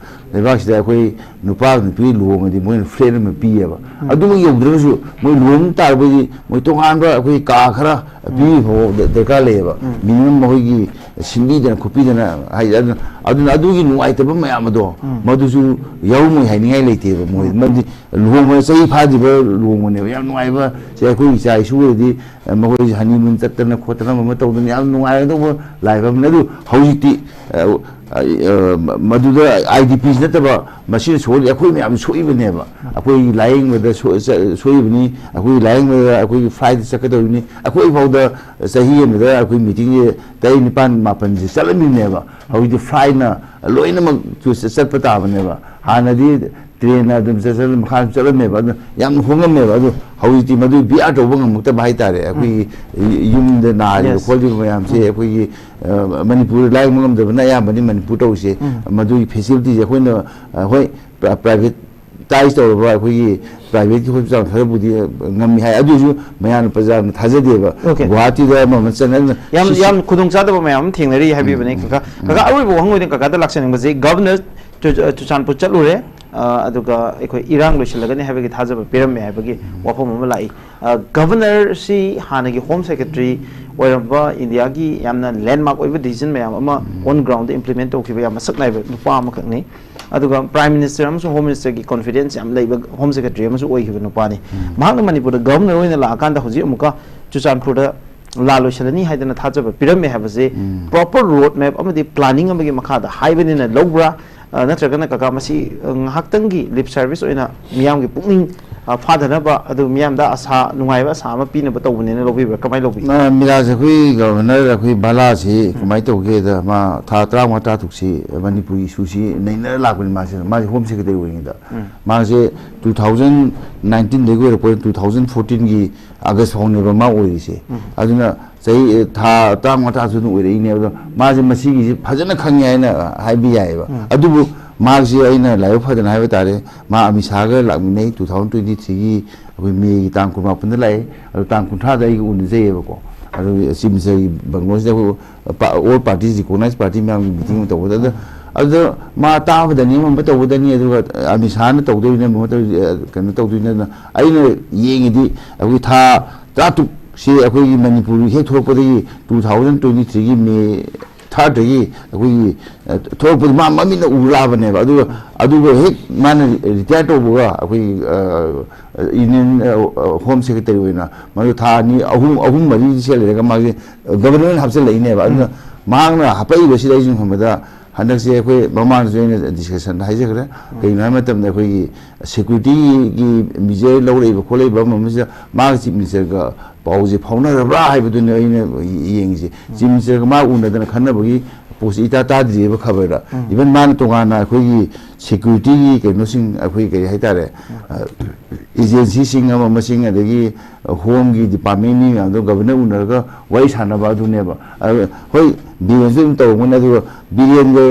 ꯂꯩꯕꯥꯛꯁꯤꯗ ꯑꯩꯈꯣꯏ ꯅꯨꯄꯥ ꯅꯨꯄꯤ ꯂꯨꯍꯣꯡꯉꯗꯤ ꯃꯣꯏꯅ flat ꯑꯃ ꯄꯤꯌꯦꯕ꯫ ꯎꯝ꯫ ꯑꯗꯨꯃꯛ ꯌꯧꯗ꯭ꯔꯒꯁꯨ ꯃꯣꯏ ꯂꯨꯍꯣꯡ ꯇꯥꯔꯕꯗꯤ ꯃꯣꯏ ꯇꯣꯉꯥꯟꯕ ꯑꯩꯈꯣꯏ ꯀꯥ ꯈꯔ ꯎꯝ꯫ ꯄꯤꯕ ꯐꯥꯎꯕ ꯗ-, ꯗꯔꯀꯥꯔ ꯂꯩꯌꯦꯕ꯫ ꯎꯝ꯫ Minimum ꯃꯈꯣꯏꯒꯤ ꯁꯤꯟꯕꯤꯗꯅ ꯈꯣꯠꯄꯤꯗꯅ ꯍꯥꯏꯗꯤ ꯑꯗꯨꯅ, ꯑꯗꯨꯅ ꯑꯗꯨꯒꯤ ꯅꯨꯡꯉꯥꯏꯇꯕ ꯃꯌꯥꯝ ꯑꯗꯣ ꯎꯝ꯫ ꯃꯗꯨꯁꯨ ꯌꯥꯎꯔꯝꯃꯣꯏ ꯍꯥꯏꯅꯤꯡꯉꯥꯏ ꯂꯩꯇꯦꯕ꯫ ꯃꯣꯏ ꯎꯝ꯫ ꯃꯔꯝꯗꯤ ꯂꯨꯍꯣꯡꯕ ꯆꯍꯤ ꯐꯥꯗ꯭ꯔꯤꯕ ꯂꯨꯍꯣꯡꯕꯅꯦꯕ꯫ ꯌꯥꯝ ꯅꯨꯡꯉꯥꯏꯕ ꯁꯦ ꯑꯩꯈꯣꯏ ꯏꯆꯥ ꯏꯁꯨ ꯑꯣꯏꯔꯗꯤ ꯑ, ꯃꯈꯣꯏꯁꯦ honeymoon ꯆꯠꯇꯅ ꯈꯣꯠꯇꯅ ꯑꯃ ꯇꯧꯗꯅ ꯌꯥꯝ ꯅꯨꯡꯉꯥꯏꯒꯗꯧꯕ life ꯑꯃꯅꯤ꯫ ꯑꯗꯨ ꯍꯧꯖꯤꯛꯇꯤ, ꯑ, ꯑ, ꯑ, ꯃꯗꯨꯗ I D Ps ꯅꯠꯇꯕ ꯃꯁꯤꯅ ꯁꯣꯛꯍꯜꯂꯤ ꯑꯩꯈꯣꯏ ꯃꯌꯥꯝ ꯁꯣꯛꯏꯕꯅꯦꯕ꯫ ꯑꯩꯈꯣꯏꯒꯤ ꯂꯥꯌꯦꯡꯕꯗ ꯁꯣ-, ꯆ-, ꯁꯣꯛꯏꯕꯅꯤ, ꯑꯩꯈꯣꯏꯒꯤ ꯂꯥꯌꯦꯡꯕꯗ ꯑꯩꯈꯣꯏꯒꯤ flightꯇ ꯆꯠꯀꯗꯧꯔꯤꯕꯅꯤ꯫ ꯑꯩꯈꯣꯏ ꯐꯥꯎꯗ ꯆꯍꯤ ꯑꯃꯗ ꯑꯩꯈꯣꯏ meetingꯁꯦ ꯇꯔꯦꯠ ꯅꯤꯄꯥꯟ ꯃꯥꯄꯟꯁꯦ ꯆꯠꯂꯝꯃꯤꯕꯅꯦꯕ꯫ ꯍꯧꯖꯤꯛꯇꯤ flightꯅ ꯂꯣꯏꯅꯃꯛ ꯆꯠꯄ ꯇꯥꯕꯅꯦꯕ꯫ ꯍꯥꯟꯅꯗꯤ trainꯅ ꯑꯗꯨꯝ ꯆꯠ-, ꯆꯠ-, ꯃꯈꯥ ꯑꯗꯨꯝ ꯆꯠꯂꯝꯃꯦꯕ꯫ ꯑꯗꯨ ꯌꯥꯝ ꯍꯣꯡꯉꯝꯃꯦꯕ꯫ ꯑꯗꯨ ꯍꯧꯖꯤꯛꯇꯤ ꯃꯗꯨ bear ꯇꯧꯕ ꯉꯝꯃꯛꯇꯕ ꯍꯥꯏꯇꯥꯔꯦ꯫ ꯑꯩꯈꯣꯏꯒꯤ ꯎꯝ꯫ ꯌꯨꯝꯗ ꯅꯥꯔꯤꯕ Yes. ꯈꯣꯠꯂꯤꯕ ꯃꯌꯥꯝꯁꯦ ꯎꯝ꯫ ꯑꯩꯈꯣꯏꯒꯤ, ꯑ, ꯃꯅꯤꯄꯨꯔ ꯂꯥꯌꯦꯡꯕ ꯉꯝꯗꯕꯅ ꯑꯌꯥꯝꯕꯅꯤ ꯃꯅꯤꯄꯨꯔ ꯇꯧꯔꯤꯁꯦ꯫ ꯎꯝ꯫ ꯃꯗꯨꯒꯤ facilityꯁꯦ ꯑꯩꯈꯣꯏꯅ, ꯑ, ꯍꯣꯏ, pri-, privatise ꯇꯧꯔꯕ ꯑꯩꯈꯣꯏꯒꯤ privateꯀꯤ hospital ꯈꯔꯕꯨꯗꯤ, ꯑ, ꯉꯝꯃꯤ ꯍꯥꯏ꯫ ꯑꯗꯨ ꯑꯣꯏꯔꯁꯨ ꯃꯌꯥꯝꯅ ꯄ꯭ꯔꯖꯥꯅ ꯊꯥꯖꯗꯦꯕ꯫ Okay. ꯒꯨꯋꯥꯍꯥꯇꯤꯗ ꯑꯃ ꯑꯃ ꯆꯠꯅ ꯌꯥꯝ, ꯁꯤ-, ꯁꯤ- ꯌꯥꯝ ꯈꯨꯗꯣꯡꯆꯥꯗꯕ ꯃꯌꯥꯝ ꯑꯃ ꯊꯦꯡꯅꯔꯤ ꯍꯥꯏꯕꯤꯕꯅꯦ꯫ ꯎꯝ꯫ ꯀꯀꯥ, ꯎꯝ꯫ ꯀꯀꯥ, ꯑꯔꯣꯏꯕ ꯋꯥꯍꯪ ꯑꯣꯏꯅ ꯀꯀꯥꯗ ꯂꯥꯛꯆꯅꯤꯡꯕꯁꯦ, Governor ꯆꯨ-, ꯆꯨꯔꯆꯥꯟꯄꯨꯔ ꯆꯠꯂꯨꯔꯦ꯫ ꯑ, ꯑꯗꯨꯒ ꯑꯩꯈꯣꯏ ꯏꯔꯥꯡ ꯂꯣꯏꯁꯤꯜꯂꯒꯅꯤ ꯍꯥꯏꯕꯒꯤ ꯊꯥꯖꯕ ꯄꯤꯔꯝꯃꯦ ꯍꯥꯏꯕꯒꯤ ꯋꯥꯐꯝ ꯑꯃ ꯂꯥꯛꯏ꯫ ꯑ, ꯒꯚꯔꯅꯔꯁꯤ ꯍꯥꯟꯅꯒꯤ ꯍꯣꯝ ꯁꯦꯀ꯭ꯔꯦꯇꯔꯤ ꯑꯣꯏꯔꯝꯕ, ꯏꯟꯗꯤꯌꯥꯒꯤ ꯌꯥꯝꯅ ꯂꯦꯟꯃꯥꯔꯛ ꯑꯣꯏꯕ ꯗꯤꯁꯤꯖꯟ ꯃꯌꯥꯝ ꯑꯃ ꯑꯣꯟ ꯒ꯭ꯔꯥꯎꯟꯗ ꯏꯝꯄ꯭ꯂꯤꯃꯦꯟ ꯇꯧꯈꯤꯕ ꯌꯥꯝ ꯃꯁꯛ ꯅꯥꯏꯕ ꯅꯨꯄꯥ ꯑꯃꯈꯛꯅꯤ꯫ ꯑꯗꯨꯒ ꯄ꯭ꯔꯥꯏꯝ ꯃꯤꯅꯤꯁꯇꯔ ꯑꯃꯁꯨꯡ ꯍꯣꯝ ꯃꯤꯅꯤꯁꯇꯔꯒꯤ ꯀꯣꯟꯐꯤꯗꯦꯟꯁ ꯌꯥꯝ ꯂꯩꯕ ꯍꯣꯝ ꯁꯦꯀ꯭ꯔꯦꯇꯔꯤ ꯑꯃꯁꯨ ꯑꯣꯏꯈꯤꯕ ꯅꯨꯄꯥꯅꯤ꯫ ꯃꯍꯥꯛꯅ ꯃꯅꯤꯄꯨꯔꯗ ꯒꯚꯔꯅꯔ ꯑꯣꯏꯅ ꯂꯥꯛꯑꯀꯥꯟꯗ ꯍꯧꯖꯤꯛ ꯑꯃꯨꯛꯀ ꯆꯨꯔꯆꯥꯟꯄꯨꯔꯗ ꯂꯥꯜ ꯂꯣꯏꯁꯤꯜꯂꯅꯤ ꯍꯥꯏꯗꯅ ꯊꯥꯖꯕ ꯄꯤꯔꯝꯃꯦ ꯍꯥꯏꯕꯁꯦ ꯄ꯭ꯔꯣꯄꯔ ꯔꯣꯗ ꯃꯦꯞ ꯑꯃꯗꯤ ꯄ꯭ꯂꯥꯅꯤꯡ ꯑꯃꯒꯤ ꯃꯈꯥꯗ ꯍꯥꯏꯕꯅꯤꯅ ꯂꯧꯕ꯭ꯔꯥ? ꯑ, ꯅꯠꯇ꯭ꯔꯒꯅ ꯀꯀꯥ ꯃꯁꯤ, ꯑ, ꯉꯥꯏꯍꯥꯛꯇꯪꯒꯤ ꯂꯤꯞ ꯁꯔꯚꯤꯁ ꯑꯣꯏꯅ ꯃꯤꯌꯥꯝꯒꯤ ꯄꯨꯛꯅꯤꯡ, ꯑ, ꯐꯥꯗꯅꯕ, ꯑꯗꯨ ꯃꯤꯌꯥꯝꯗ ꯑꯁꯥ, ꯅꯨꯡꯉꯥꯏꯕ ꯑꯁꯥ ꯑꯃ ꯄꯤꯅꯕ ꯇꯧꯕꯅꯦꯅ ꯂꯧꯕꯤꯕ꯭ꯔꯥ? ꯀꯃꯥꯏꯅ ꯂꯧꯕꯤ? ꯑ, ꯃꯤꯔꯥꯖ, ꯑꯩꯈꯣꯏ ꯒꯚꯔꯅꯔ, ꯑꯩꯈꯣꯏ ꯚꯥꯂꯥꯁꯤ ꯀꯃꯥꯏꯅ ꯇꯧꯒꯦꯗ, ꯃꯥ ꯊꯥ ꯇꯔꯥꯃꯉꯥ ꯇꯔꯥꯇꯔꯨꯛꯁꯤ ꯃꯅꯤꯄꯨꯔꯒꯤ ꯏꯁꯨꯁꯤ ꯅꯩꯅꯔ ꯂꯥꯛꯄꯅꯤ꯫ ꯃꯥꯁꯦ, ꯃꯥꯁꯦ ꯍꯣꯝ ꯁꯦꯀ꯭ꯔꯦꯇꯔꯤ ꯑꯣꯏꯔꯤꯉꯩꯗ, ꯃꯥꯁꯦ ꯇꯨ ꯊꯥꯎꯖꯟ ꯅꯥꯏꯟꯇꯤꯟꯗꯒꯤ ꯑꯣꯏꯔꯛꯄ, ꯇꯨ ꯊꯥꯎꯖꯟ ꯐꯣꯔꯇꯤꯟꯒꯤ ꯑꯥꯒꯁ ꯐꯥꯎꯅꯦꯕ ꯃꯥ ꯑꯣꯏꯔꯤꯁꯦ꯫ ꯑꯗꯨꯅ ꯆꯍꯤ, ꯑꯦ, ꯊꯥ ꯇꯔꯥꯃꯉꯥ ꯇꯔꯥꯇꯔꯨꯛ ꯑꯗꯨꯝ ꯑꯣꯏꯔꯛꯏꯅꯦ꯫ ꯑꯗꯣ ꯃꯥꯁꯦ ꯃꯁꯤꯒꯤꯁꯤ ꯐꯖꯅ ꯈꯪꯉꯦ ꯍꯥꯏꯅ ꯍꯥꯏꯕ ꯌꯥꯏꯑꯕ꯫ ꯑꯗꯨꯕꯨ ꯃꯥꯁꯦ, ꯑꯩꯅ ꯂꯥꯏꯕꯛ ꯐꯗꯅ ꯍꯥꯏꯕ ꯇꯥꯔꯦ, ꯃꯥ ꯑꯃꯤꯠ ꯁꯥꯍꯒ ꯂꯥꯛꯃꯤꯟꯅꯩ ꯇꯨ ꯊꯥꯎꯖꯟ ꯇ꯭ꯋꯦꯟꯇꯤ ꯊ꯭ꯔꯤꯒꯤ ꯑꯩꯈꯣꯏ ꯃꯦꯒꯤ ꯇꯥꯡ ꯀꯨꯟꯃꯥꯄꯟꯗ ꯂꯥꯛꯑꯦ꯫ ꯑꯗꯣ ꯇꯥꯡ ꯀꯨꯟꯊ꯭ꯔꯥꯗ ꯑꯩꯒ ꯎꯅꯖꯩꯑꯕꯀꯣ꯫ ꯑꯗꯨ ꯆꯤꯐ ꯃꯤꯅꯤꯁꯇꯔꯒꯤ ꯕꯪꯒꯂꯣꯁꯤꯗ ꯑꯩꯈꯣꯏ ꯄꯥ-, ꯑꯣꯜ ꯄꯥꯔꯇꯤꯁ, ꯔꯤꯀꯣꯛꯅꯥꯏꯁ ꯄꯥꯔꯇꯤ ꯃꯌꯥꯝꯒꯤ ꯃꯤꯇꯤꯡ ꯑꯃ ꯇꯧꯕꯗ, ꯑꯗ, ꯑꯗꯨꯗ ꯃꯥ ꯇꯥꯕꯗꯅꯤ, ꯑꯃ ꯑꯃ ꯇꯧꯕꯗꯅꯤ, ꯑꯗꯨꯒ ꯑꯃꯤꯠ ꯁꯥꯍꯅ ꯇꯧꯗꯣꯏꯅꯦ, ꯑꯃ ꯑꯃ ꯇꯧ-, ꯑ, ꯀꯩꯅꯣ ꯇꯧꯗꯣꯏꯅꯦ꯫ ꯑꯗꯨꯅ ꯑꯩꯅ ꯌꯦꯡꯉꯤꯗꯤ ꯑꯩꯈꯣꯏ ꯊꯥ ꯇꯔꯥꯇꯔꯨꯛꯁꯤ ꯑꯩꯈꯣꯏꯒꯤ ꯃꯅꯤꯄꯨꯔ ꯍꯦꯛ ꯊꯣꯛꯂꯛꯄꯗꯒꯤ ꯇꯨ ꯊꯥꯎꯖꯟ ꯇ꯭ꯋꯦꯟꯇꯤ ꯊ꯭ꯔꯤꯒꯤ ꯃꯦ ꯊꯥꯔꯠꯇꯒꯤ ꯑꯩꯈꯣꯏꯒꯤ, ꯑ, ꯊꯣꯛꯂꯛꯄꯗ ꯃꯥ ꯃꯃꯤꯠꯅ ꯎ ꯂꯥꯛꯑꯕꯅꯦꯕ꯫ ꯑꯗꯨꯒ, ꯑꯗꯨꯒ ꯍꯦꯛ ꯃꯥꯅ ꯔꯤꯇꯥꯌꯔ ꯇꯧꯕꯒ ꯑꯩꯈꯣꯏꯒꯤ, ꯑ, ꯌꯨꯅꯤꯌꯟ, ꯑ, ꯑ, ꯍꯣꯝ ꯁꯦꯀ꯭ꯔꯦꯇꯔꯤ ꯑꯣꯏꯅ ꯃꯗꯨ ꯊꯥ ꯑꯅꯤ, ꯑꯍꯨꯝ, ꯑꯍꯨꯝ ꯃꯔꯤ ꯁꯦꯜ ꯂꯩꯔꯒ ꯃꯥꯒꯤ ꯒꯕꯔꯅꯔꯅ ꯍꯥꯞꯆꯤꯜꯂꯛꯏꯅꯦꯕ꯫ ꯑꯗꯨꯅ ꯃꯍꯥꯛꯅ ꯍꯥꯄꯛꯏꯕꯁꯤꯗ ꯑꯩ ꯁꯨꯝ ꯈꯟꯕꯗ ꯍꯟꯗꯛꯁꯦ ꯑꯩꯈꯣꯏ ꯃꯃꯥꯡꯗꯁꯨ ꯑꯩꯅ ꯗꯤꯁꯀꯁꯟꯗ ꯍꯥꯏꯖꯈ꯭ꯔꯦ꯫ ꯀꯩꯒꯤꯅꯣ ꯍꯥꯏꯕ ꯃꯇꯝꯗ ꯑꯩꯈꯣꯏꯒꯤ ꯁꯦꯀ꯭ꯌꯨꯔꯤꯇꯤꯒꯤ ꯃꯤꯖꯔ ꯂꯧꯔꯛꯏꯕ ꯈꯣꯠꯂꯛꯏꯕ ꯑꯃ ꯑꯃꯁꯤꯗ ꯃꯥꯒ ꯆꯤꯐ ꯃꯤꯅꯤꯁꯇꯔꯒ ꯄꯥꯎꯁꯦ ꯐꯥꯎꯅꯔꯕ꯭ꯔꯥ ꯍꯥꯏꯕꯗꯨꯅꯦ ꯑꯩꯅ ꯌꯦꯡꯉꯤꯁꯦ꯫ ꯆꯤꯐ ꯃꯤꯅꯤꯁꯇꯔꯒ ꯃꯥ ꯎꯅꯗꯅ ꯈꯟꯅꯕꯒꯤ ꯄꯣꯠꯁꯦ ꯏꯇꯥ ꯇꯥꯗ꯭ꯔꯤꯑꯕ ꯈꯕꯔꯗ꯫ ꯏꯚꯟ ꯃꯥꯅ ꯇꯣꯉꯥꯟꯅ ꯑꯩꯈꯣꯏꯒꯤ ꯁꯦꯀ꯭ꯌꯨꯔꯤꯇꯤꯒꯤ ꯀꯩꯅꯣꯁꯤꯡ, ꯑꯩꯈꯣꯏ ꯀꯔꯤ ꯍꯥꯏꯇꯥꯔꯦ, ꯑ, ꯑꯦꯖꯦꯟꯁꯤꯁꯤꯡ ꯑꯃ ꯃꯁꯤꯡ, ꯑꯗꯒꯤ ꯍꯣꯝꯒꯤ ꯗꯤꯄꯥꯔꯠꯃꯦꯟ ꯃꯤ ꯃꯌꯥꯝꯗꯣ ꯒꯕꯔꯅꯔ ꯎꯅꯔꯒ ꯋꯥꯔꯤ ꯁꯥꯟꯅꯕ ꯑꯗꯨꯅꯦꯕ꯫ ꯑꯗꯨ ꯍꯣꯏ, ꯕꯤꯔꯦꯟꯁꯨ ꯑꯗꯨꯝ ꯇꯧꯔꯝꯒꯅꯤ, ꯑꯗꯨꯒ ꯕꯤꯔꯦꯟꯒ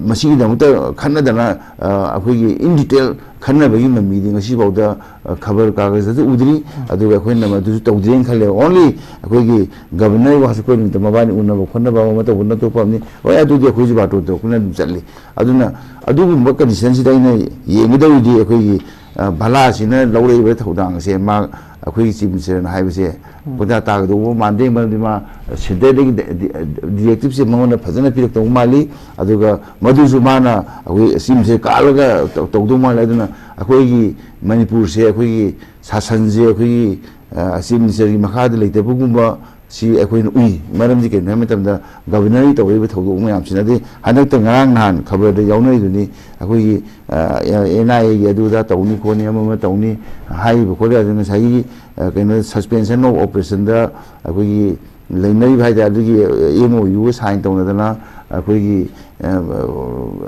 ꯃꯁꯤꯒꯤꯗꯃꯛꯇ ꯈꯟꯅꯗꯅ, ꯑ, ꯑꯩꯈꯣꯏꯒꯤ in detail ꯈꯟꯅꯕꯒꯤ ꯃꯃꯤꯗꯤ ꯉꯁꯤꯐꯥꯎꯗ, ꯑ, ꯈꯕꯔ ꯀꯥꯒꯖꯇꯁꯨ ꯎꯗ꯭ꯔꯤ꯫ ꯑꯗꯨꯒ ꯑꯩꯈꯣꯏꯅ ꯃꯗꯨꯁꯨ ꯇꯧꯗ꯭ꯔꯦꯅ ꯈꯜꯂꯦ꯫ Only ꯑꯩꯈꯣꯏꯒꯤ ꯒꯕꯔꯅꯔ ꯋꯥꯁꯀꯣꯏ ꯅꯨꯃꯤꯠꯇ ꯃꯕꯥꯅꯤ ꯎꯅꯕ ꯈꯣꯠꯅꯕ ꯑꯃ ꯇꯧꯕ ꯅꯠꯇꯣꯞꯄ ꯑꯃꯅꯤ꯫ ꯍꯣꯏ, ꯑꯗꯨꯗꯤ ꯑꯩꯈꯣꯏꯁꯨ ꯕꯥꯇꯣꯟ ꯇꯧꯔꯛꯄꯅ ꯑꯗꯨꯝ ꯆꯠꯂꯤ꯫ ꯑꯗꯨꯅ ꯑꯗꯨꯒꯨꯝꯕ ꯀꯟꯗꯤꯁꯟꯁꯤꯗ ꯑꯩꯅ ꯌꯦꯡꯒꯗꯧꯔꯤꯗꯤ ꯑꯩꯈꯣꯏꯒꯤ, ꯑ, ꯚꯂꯥꯁꯤꯅ ꯂꯧꯔꯛꯏꯕ ꯊꯧꯗꯥꯡ ꯑꯁꯦ ꯃꯥ, ꯑꯩꯈꯣꯏꯒꯤ ꯆꯤꯐ ꯃꯤꯅꯤꯁꯇꯔꯅ ꯍꯥꯏꯕꯁꯦ ꯄꯨꯡꯇꯥ ꯇꯥꯒꯗꯧꯕ ꯃꯥꯟꯗꯦ꯫ ꯃꯔꯝꯗꯤ ꯃꯥ ꯁꯦꯟꯇꯔꯗꯒꯤ ꯗꯤ-, ꯗꯤ-, ꯗꯤꯔꯦꯛꯇꯤꯞꯁꯦ ꯃꯉꯣꯟꯗ ꯐꯖꯅ ꯄꯤꯔꯛꯇꯧꯕ ꯃꯥꯜꯂꯤ꯫ ꯑꯗꯨꯒ ꯃꯗꯨꯁꯨ ꯃꯥꯅ ꯑꯩꯈꯣꯏ ꯆꯤꯐ ꯃꯤꯅꯤꯁꯇꯔ ꯀꯥꯜꯂꯒ ꯇꯧ-, ꯇꯧꯗꯧ ꯃꯥꯜꯂꯤ꯫ ꯑꯗꯨꯅ ꯑꯩꯈꯣꯏꯒꯤ ꯃꯅꯤꯄꯨꯔꯁꯦ, ꯑꯩꯈꯣꯏꯒꯤ ꯁꯥꯁꯟꯁꯦ ꯑꯩꯈꯣꯏꯒꯤ, ꯑ, ꯆꯤꯐ ꯃꯤꯅꯤꯁꯇꯔꯒꯤ ꯃꯈꯥꯗ ꯂꯩꯇꯕꯒꯨꯝꯕ ꯁꯤ ꯑꯩꯈꯣꯏꯅ ꯎꯏ꯫ ꯃꯔꯝꯗꯤ ꯀꯩꯅꯣ ꯍꯥꯏꯕ ꯃꯇꯝꯗ, ꯒꯕꯔꯅꯔꯒꯤ ꯇꯧꯔꯛꯏꯕ ꯊꯧꯗꯣꯛ ꯃꯌꯥꯝꯁꯤꯅ, ꯑꯗꯩ ꯍꯟꯗꯛꯇ ꯉꯔꯥꯡ ꯅꯍꯥꯟ ꯈꯕꯔꯗ ꯌꯥꯎꯅꯔꯤꯗꯨꯅꯤ, ꯑꯩꯈꯣꯏꯒꯤ, ꯑ, ꯑꯦꯟ ꯑꯥꯏ ꯑꯦꯒꯤ ꯑꯗꯨꯗ ꯇꯧꯅꯤ ꯈꯣꯠꯅꯤ, ꯑꯃ ꯑꯃ ꯇꯧꯅꯤ ꯍꯥꯏꯔꯤꯕ ꯈꯣꯠꯂꯤ꯫ ꯑꯗꯨ ꯉꯁꯥꯏꯒꯤ, ꯑ, ꯀꯩꯅꯣ, suspension of operationꯗ ꯑꯩꯈꯣꯏꯒꯤ ꯂꯩꯅꯔꯤꯕ ꯍꯥꯏ ꯇꯥꯔꯦ, ꯑꯗꯨꯒꯤ ꯑꯦꯝ ꯑꯣ ꯌꯨꯒ ꯁꯥꯏꯟ ꯇꯧꯅꯗꯅ ꯑꯩꯈꯣꯏꯒꯤ, ꯑ,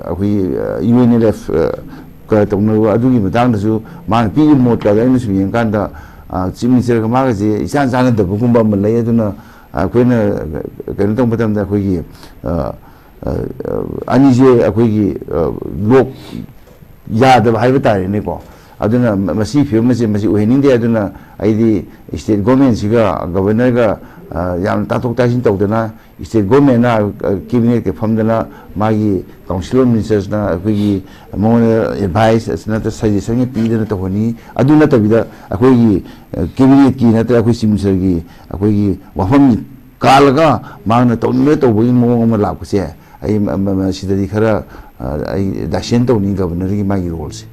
ꯑꯩꯈꯣꯏꯒꯤ, ꯑ, ꯌꯨ ꯑꯦꯟ ꯑꯦꯜ ꯑꯦꯐ, ꯑ, ꯀ ꯇꯧꯅꯕ ꯑꯗꯨꯒꯤ ꯃꯇꯥꯡꯗꯁꯨ ꯃꯥꯅ ꯄꯤꯔꯤꯕ ꯃꯣꯠꯀꯗꯣ ꯑꯩꯅ ꯁꯨꯝ ꯌꯦꯡꯀꯥꯟꯗ, ꯑ, ꯆꯤꯐ ꯃꯤꯅꯤꯁꯇꯔꯒ ꯃꯥꯒꯁꯦ ꯏꯆꯥꯟ ꯆꯥꯟꯅꯗꯕꯒꯨꯝꯕ ꯑꯃ ꯂꯩ꯫ ꯑꯗꯨꯅ ꯑꯩꯈꯣꯏꯅ ꯀꯩꯅꯣ ꯇꯧꯕ ꯃꯇꯝꯗ ꯑꯩꯈꯣꯏꯒꯤ, ꯑ, ꯑ, ꯑꯅꯤꯁꯦ ꯑꯩꯈꯣꯏꯒꯤ, ꯑ, ꯂꯣꯛ ꯌꯥꯗꯕ ꯍꯥꯏꯕ ꯇꯥꯔꯦꯅꯦꯀꯣ꯫ ꯑꯗꯨꯅ ꯃ-, ꯃꯁꯤꯒꯤ ꯐꯤꯕꯝ ꯑꯁꯦ ꯃꯁꯤ ꯑꯣꯏꯍꯟꯅꯤꯡꯗꯦ꯫ ꯑꯗꯨꯅ ꯑꯩꯗꯤ ꯁ꯭ꯇꯦꯠ ꯒꯣꯔꯃꯦꯟꯁꯤꯒ ꯒꯕꯔꯅꯔꯒ, ꯑ, ꯌꯥꯝꯅ ꯇꯥꯊꯣꯛ ꯇꯥꯁꯤꯟ ꯇꯧꯗꯅ, ꯁ꯭ꯇꯦꯠ ꯒꯣꯔꯃꯦꯟꯅ, ꯑ, ꯀꯦꯕꯤꯅꯦꯠꯀ ꯐꯝꯗꯅ ꯃꯥꯒꯤ ꯀꯥꯎꯟꯁꯤꯜ ꯑꯣꯐ ꯃꯤꯅꯤꯁꯇꯔꯁꯅ ꯑꯩꯈꯣꯏꯒꯤ ꯃꯉꯣꯟꯗ ꯑꯦꯗꯚꯥꯏꯁ ꯅꯠꯇ꯭ꯔ ꯁꯖꯦꯁꯟꯒ ꯄꯤꯗꯅ ꯇꯧꯍꯟꯅꯤ꯫ ꯑꯗꯨ ꯅꯠꯇꯕꯤꯗ ꯑꯩꯈꯣꯏꯒꯤ, ꯑ, ꯀꯦꯕꯤꯅꯦꯠꯀꯤ ꯅꯠꯇ꯭ꯔ ꯑꯩꯈꯣꯏ ꯆꯤꯐ ꯃꯤꯅꯤꯁꯇꯔꯒꯤ ꯑꯩꯈꯣꯏꯒꯤ ꯋꯥꯐꯝ ꯀꯥꯜꯂꯒ ꯃꯥꯅ ꯇꯧꯅꯤꯡꯕ ꯇꯧꯕꯒꯤ ꯃꯑꯣꯡ ꯑꯃ ꯂꯥꯛꯄꯁꯦ, ꯑꯩ ꯃ-, ꯃ-, ꯃꯁꯤꯗꯗꯤ ꯈꯔ, ꯑ, ꯑꯩ ꯗꯥꯏꯁꯦꯟ ꯇꯧꯅꯤꯡꯉꯤ ꯒꯕꯔꯅꯔꯒꯤ ꯃꯥꯒꯤ ꯔꯣꯜꯁꯦ꯫